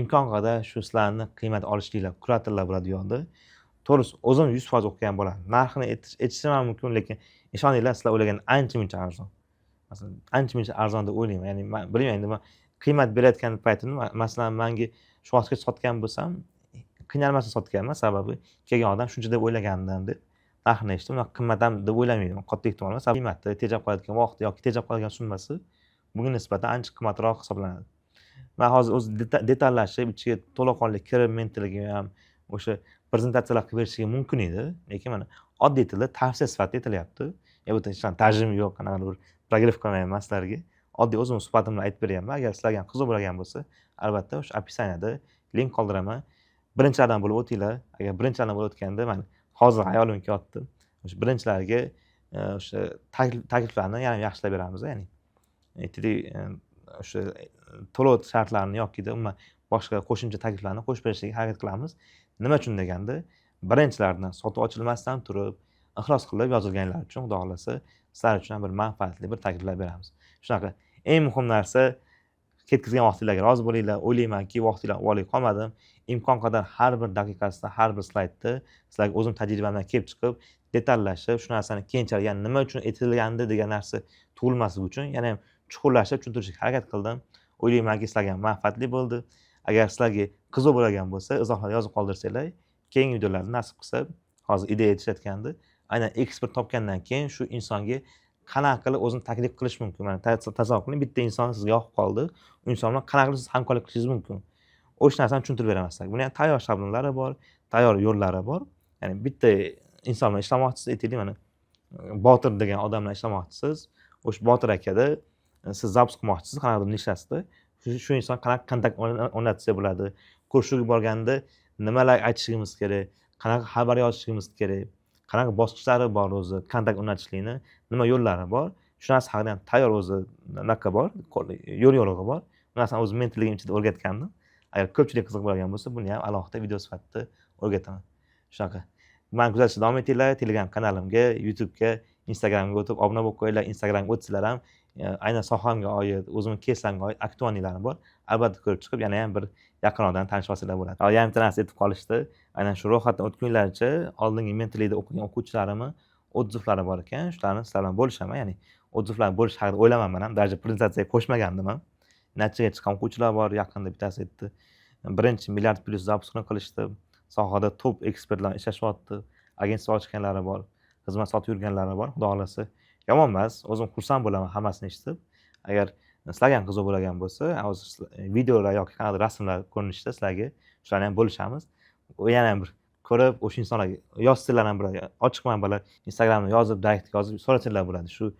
Imkon qadar shu sizlarni qiymat olishliklar, kuratorlar bo'ladi u yoqda. To'g'risi, o'zim 100% o'qigan bo'lardim. Narxini aytishim ham mumkin, lekin ishoninglar, sizlar o'ylagan ancha muncha arzon. Masalan, ancha muncha arzon deb o'ylayman. Ya'ni man bilmayman, endi man qiymat berayotgan paytimda, masalan, manga shu vaqtgacha sotgan bo'lsam, qiynalmasdan sotganman. Sababi kelgan odam shuncha deb o'ylagandim deb narxini eshitdim. Unaqa qimmat ham deb o'ylamayman. Katta ehtimol bilan qiymati, tejab qoladigan vaqti yoki tejab qoladigan summasi bunga nisbatan ancha qimmatroq hisoblanadi. Man hozir o'zi detallashib, ichiga to'laqonli kirib, mentaligi ham o'sha prezentatsiyalar qilib berishligi mumkin edi. Lekin mana oddiy tilda tavsiya sifatida aytilyapti. Bu yerda hech qanaqa tajrim yo'q, qanaqadir bir прогрев qilmayapman sizlarga. Oddiy o'zim suhbatimni aytib beryapman. Agar sizlarga ham qiziq bo'lgan bo'lsa, albatta o'sha описание da link qoldiraman. Birinchilardan bo'lib o'tinglar. Agar birinchilardan bo'lib o'tganda, man hozir hayolimga kelyapti. O'sha birinchilarga o'sha takliflarni yana ham yaxshilab beramiz, ya'ni aytaylik, o'sha to'lov shartlarini yokida umuman boshqa qo'shimcha takliflarni qo'shib berishga harakat qilamiz. Nima uchun deganda, birinchilardan sotuv ochilmasdan turib, ixlos qilib yozilganlar uchun, Xudo xohlasa, sizlar uchun ham bir manfaatli bir takliflar beramiz. Shunaqa, eng muhim narsa, ketkazgan vaqtinglarga rozi bo'linglar. O'ylaymanki, vaqtinglar uvoli qolmadim. Imkon qadar har bir daqiqasida, har bir slaydda sizlarga o'zim tajribamdan kelib chiqib, detallashib, shu narsani keyinchalik, ya'ni nima uchun aytilgandi degan narsa tug'ilmasligi uchun yana ham chuqurlashib tushuntirishga harakat qildim. O'ylaymanki, sizlarga ham manfaatli bo'ldi. Agar sizlarga qiziq bo'lgan bo'lsa, izohlarda yozib qoldirsanglar, keyingi videolarda, nasib qilsa, hozir ideya aytishayotgandi, aynan ekspert topgandan keyin shu insonga qanaqa qilib o'zini taklif qilish mumkin. Mana tasavvur qiling, bitta inson sizga yoqib qoldi. U inson bilan qanaqa qilib siz hamkorlik qilishingiz mumkin? O'sha narsani tushuntirib beraman sizlarga. Buni ham tayyor shablonlari bor, tayyor yo'llari bor. Ya'ni bitta inson bilan ishlamoqchisiz, aytaylik, mana Botir degan odam bilan ishlamoqchisiz. O'sha Botir akada siz запуск qilmoqchisiz qanaqadir nishasida. Shu inson qanaqa kontakt o'rnatsa bo'ladi? Ko'rishuvga borganda nimalar aytishimiz kerak? Qanaqa xabar yozishimiz kerak? Qanaqa bosqichlari bor o'zi kontakt o'rnatishlikni, nima yo'llari bor? Shu narsa haqida ham tayyor o'zi anaqa bor, yo'l yo'rig'i bor. Bu narsani o'zim mentorligim ichida o'rgatgandim. Agar ko'pchilik qiziq bo'lgan bo'lsa, buni ham alohida video sifatida o'rgataman. Shunaqa. Mani kuzatishda davom etinglar. Telegram kanalimga, YouTube'ga, Instagramga o'tib obuna bo'lib qo'yinglar. Instagramga o'tsanglar ham aynan sohamga oid, o'zimni keslarimga oid актуальный larim bor. Albatta ko'rib chiqib, yana ham bir yaqinroqdan tanishib olsanglar bo'ladi. Yana bitta narsa aytib qolishdi. Aynan shu ro'yxatdan o'tgunlaricha oldingi mentorlikda o'qigan o'quvchilarimni отзыв lari bor ekan. Shularni sizlar bilan bo'lishaman. Ya'ni отзыв lar bo'lish haqida o'ylamanman ham. Даже prezentatsiyaga qo'shmagandim ham. Natijaga chiqqan o'quvchilar bor. Yaqinda bittasi aytdi. Birinchi milliard plyus запуск ni qilishdi. Sohada top ekspertlar ishlashyapti. Agentство ochganlari bor. Xizmat sotib yurganlari bor. Xudo xohlasa, yomon emas. O'zim xursand bo'laman hammasini eshitib. Agar sizlarga ham qiziq bo'lgan bo'lsa, hozir videolar yoki qanaqadir rasmlar ko'rinishida sizlarga shularni ham bo'lishamiz. U yana ham bir Ko'rib, o'sha insonlarga yozsanglar ham bo'ladi. Ochiq manbalar, Instagramda yozib, direct yozib so'rasanglar bo'ladi. Shu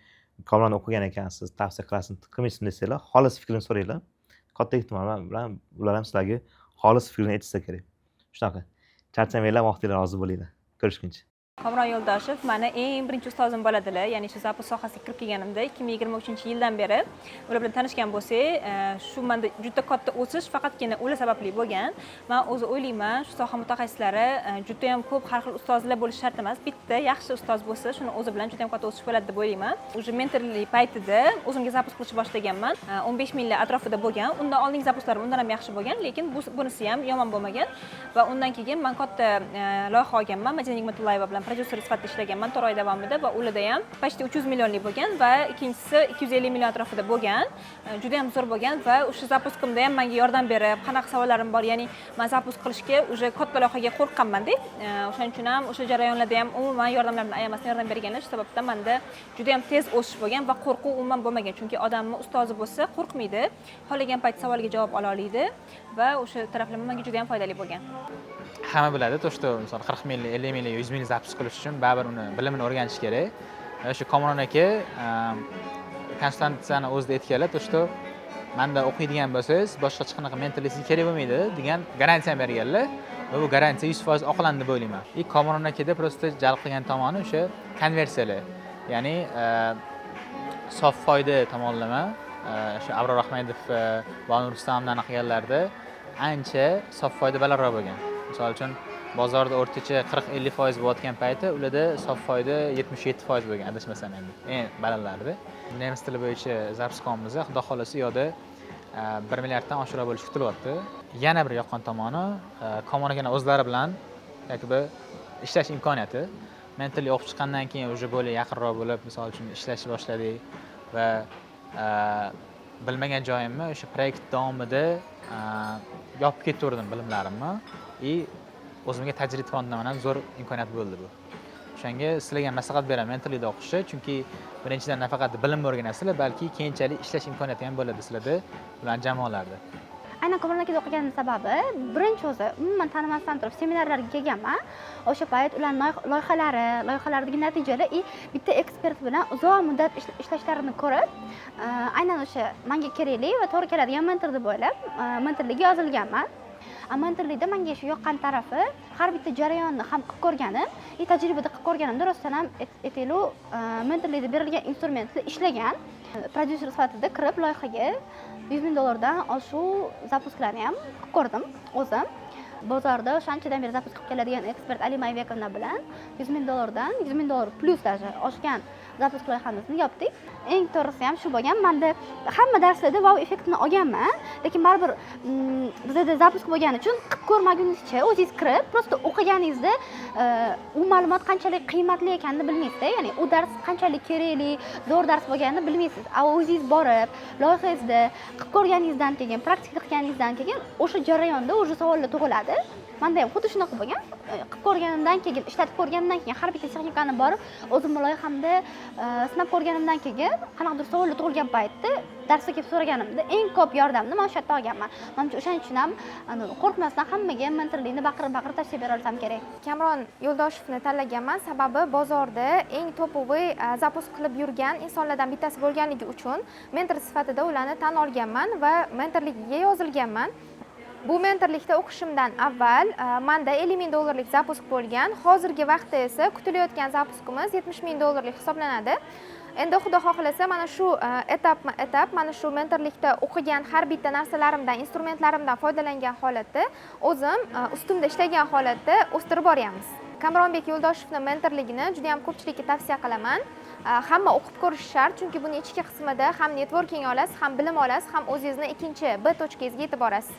Komronni o'qigan ekansiz, tavsiya qilasizmi, qilmaysizmi desanglar, xolis fikrini so'ranglar. Katta ehtimol bilan ular ham sizlarga xolis fikrini aytishsa kerak. Shunaqa. Charchamanglar, vaqtinglar, rozi bo'linglar. Ko'rishguncha. Komron Yo'ldoshev mani eng birinchi ustozim bo'ladilar. Ya'ni shu запуск sohasiga kirib kelganimda, 2023-yildan beri ular bilan tanishgan bo'lsak, shu manda juda katta o'sish faqatgina ular sababli bo'lgan. Man o'zi o'ylayman, shu soha mutaxassislari juda ham ko'p har xil ustozlar bo'lishi shart emas. Bitta yaxshi ustoz bo'lsa, shuni o'zi bilan juda ham katta o'sish bo'ladi deb o'ylayman. Уже mentorlik paytida o'zimga запуск qilishni boshlaganman. 15 minglar atrofida bo'lgan. Undan oldingi запуск larim undan ham yaxshi bo'lgan, lekin bunisi ham yomon bo'lmagan. Va undan keyin man katta loyiha olganman. Madina Nigmatullayeva bilan prodyuser sifatida ishlaganman 4 oy davomida va ularda ham почти 300 millionlik bo'lgan va ikkinchisi 250 million atrofida bo'lgan. Juda ham zo'r bo'lgan va o'sha запуск imda ham menga yordam berib, qanaqa savollarim bor, ya'ni man запуск qilishga уже katta loyihaga qo'rqqanmanda. O'shaning uchun ham o'sha jarayonlarda ham umuman yordamlarini ayamasdan yordam berganlar. Shu sababdan menda juda ham tez o'sish bo'lgan va qo'rquv umuman bo'lmagan. Chunki odamni ustozi bo'lsa, qo'rqmaydi, xohlagan payt savolga javob ola oladi va o'sha taraflama menga juda ham foydali bo'lgan. Hamma biladi то, что misol 40 ming, 50 ming, 100 ming запуск qilish uchun baribir uni bilimini o'rganish kerak. Shu Komron aka konsultatsiyani o'zida aytganlar, то что manda o'qiydigan bo'lsangiz, boshqa hech qanaqa mentorlik sizga kerak bo'lmaydi degan garantiya berganlar va bu garantiya 100% oqlandi deb o'ylayman. И Komron akada просто jalb qilgan tomoni o'sha konversiyalar, ya'ni sof foyda tomonlama o'sha Abror Ahmedov, Bobur Rustamdan qilganlarida ancha sof foyda balandroq bo'lgan. Misol uchun, bozorda o'rtacha 40-50% bo'layotgan payti ularda sof foyda 77% bo'lgan, adashmasam, endi eng balandlarida. Nemis tili bo'yicha запуск qilyapmiz, xudo xohlasa, u yoqda 1 milliarddan oshiqroq bo'lishi kutilyapti. Yana bir yoqqan tomoni Komron akani o'zlari bilan как бы ishlash imkoniyati. Mentorlik o'qib chiqqandan keyin уже более yaqinroq bo'lib, misol uchun, ishlashni boshladik va bilmagan joyimni o'sha proyekt davomida yopib ketaverdim bilimlarimni и o'zimga tajriba tomondan ham zo'r imkoniyat bo'ldi bu. O'shanga sizlarga ham maslahat beraman mentorlikda o'qishni, chunki birinchidan, nafaqat bilim o'rganasizlar, balki keyinchalik ishlash imkoniyati ham bo'ladi sizlarda ularni jamoalarda. Aynan Komron akada o'qiganim sababi, birinchi, o'zi umuman tanimasdan turib seminarlarga kelganman. O'sha payt ularni loyihalari, loyihalaridagi natijalar и bitta ekspert bilan uzoq muddat ishlashlarini ko'rib, aynan o'sha manga kerakli va to'g'ri keladigan mentor deb o'ylab, mentorlikka yozilganman. Mentorlikda menga shu yoqqan tarafi, har bitta jarayonni ham qilib ko'rganim и tajribada qilib ko'rganimda rostdan ham aytaylik, mentorlikda berilgan instrumentlar ishlagan. Prodyuser sifatida kirib loyihaga 100 ming dollardan oshuv запуск larni ham qilib ko'rdim o'zim. Bozorda o'sha anchadan beri запуск qilib keladigan ekspert Alima Aybekovna bilan 100 ming dollardan, 100 ming dollar plyus даже oshgan запуск loyihamizni yopdik. Eng to'g'risi ham shu bo'lgan. Manda hamma darslarda vau effektini olganman, lekin baribir bizada запуск bo'lgani uchun qilib ko'rmagunizcha, o'zingiz kirib просто o'qiganingizda u ma'lumot qanchalik qiymatli ekanini bilmaysizda, ya'ni u dars qanchalik kerakli, zo'r dars bo'lganini bilmaysiz. A o'zingiz borib loyihangizda qilib ko'rganingizdan keyin, praktika qilganingizdan keyin o'sha jarayonda уже savollar tug'iladi. Manda ham xuddi shunaqa bo'lgan. Qilib ko'rganimdan keyin, ishlatib ko'rganimdan keyin, har bitta texnikani borib o'zimni loyihamda sinab ko'rganimdan keyin qanaqadir savollar tug'ilgan paytda darsga kelib so'raganimda eng ko'p yordamni man o'sha yerda olganman, manimcha. O'shaning uchun ham qo'rqmasdan hammaga mentorlikni baqirib baqirib tavsiya bera olsam kerak. Kamron Yo'ldoshevni tanlaganman, sababi bozorda eng топовый запуск qilib yurgan insonlardan bittasi bo'lganligi uchun mentor sifatida ularni tan olganman va mentorligiga yozilganman. Bu mentorlikda o'qishimdan avval manda 50 ming dollarlik запуск bo'lgan. Hozirgi vaqtda esa kutilayotgan запуск imiz 70 ming dollarlik hisoblanadi. Endi xudo xohlasa, mana shu etapma etap mana shu mentorlikda o'qigan har bitta narsalarimdan, instrumentlarimdan foydalangan holatda, o'zim ustimda ishlagan holatda o'stirib boryapmiz. Kamronbek Yo'ldoshevni mentorligini juda yam ko'pchilikka tavsiya qilaman. Hamma o'qib ko'rishi shart, chunki buni ichki qismida ham networking olasiz, ham bilim olasiz, ham o'zingizni ikkinchi B точка ngizga yetib borasiz.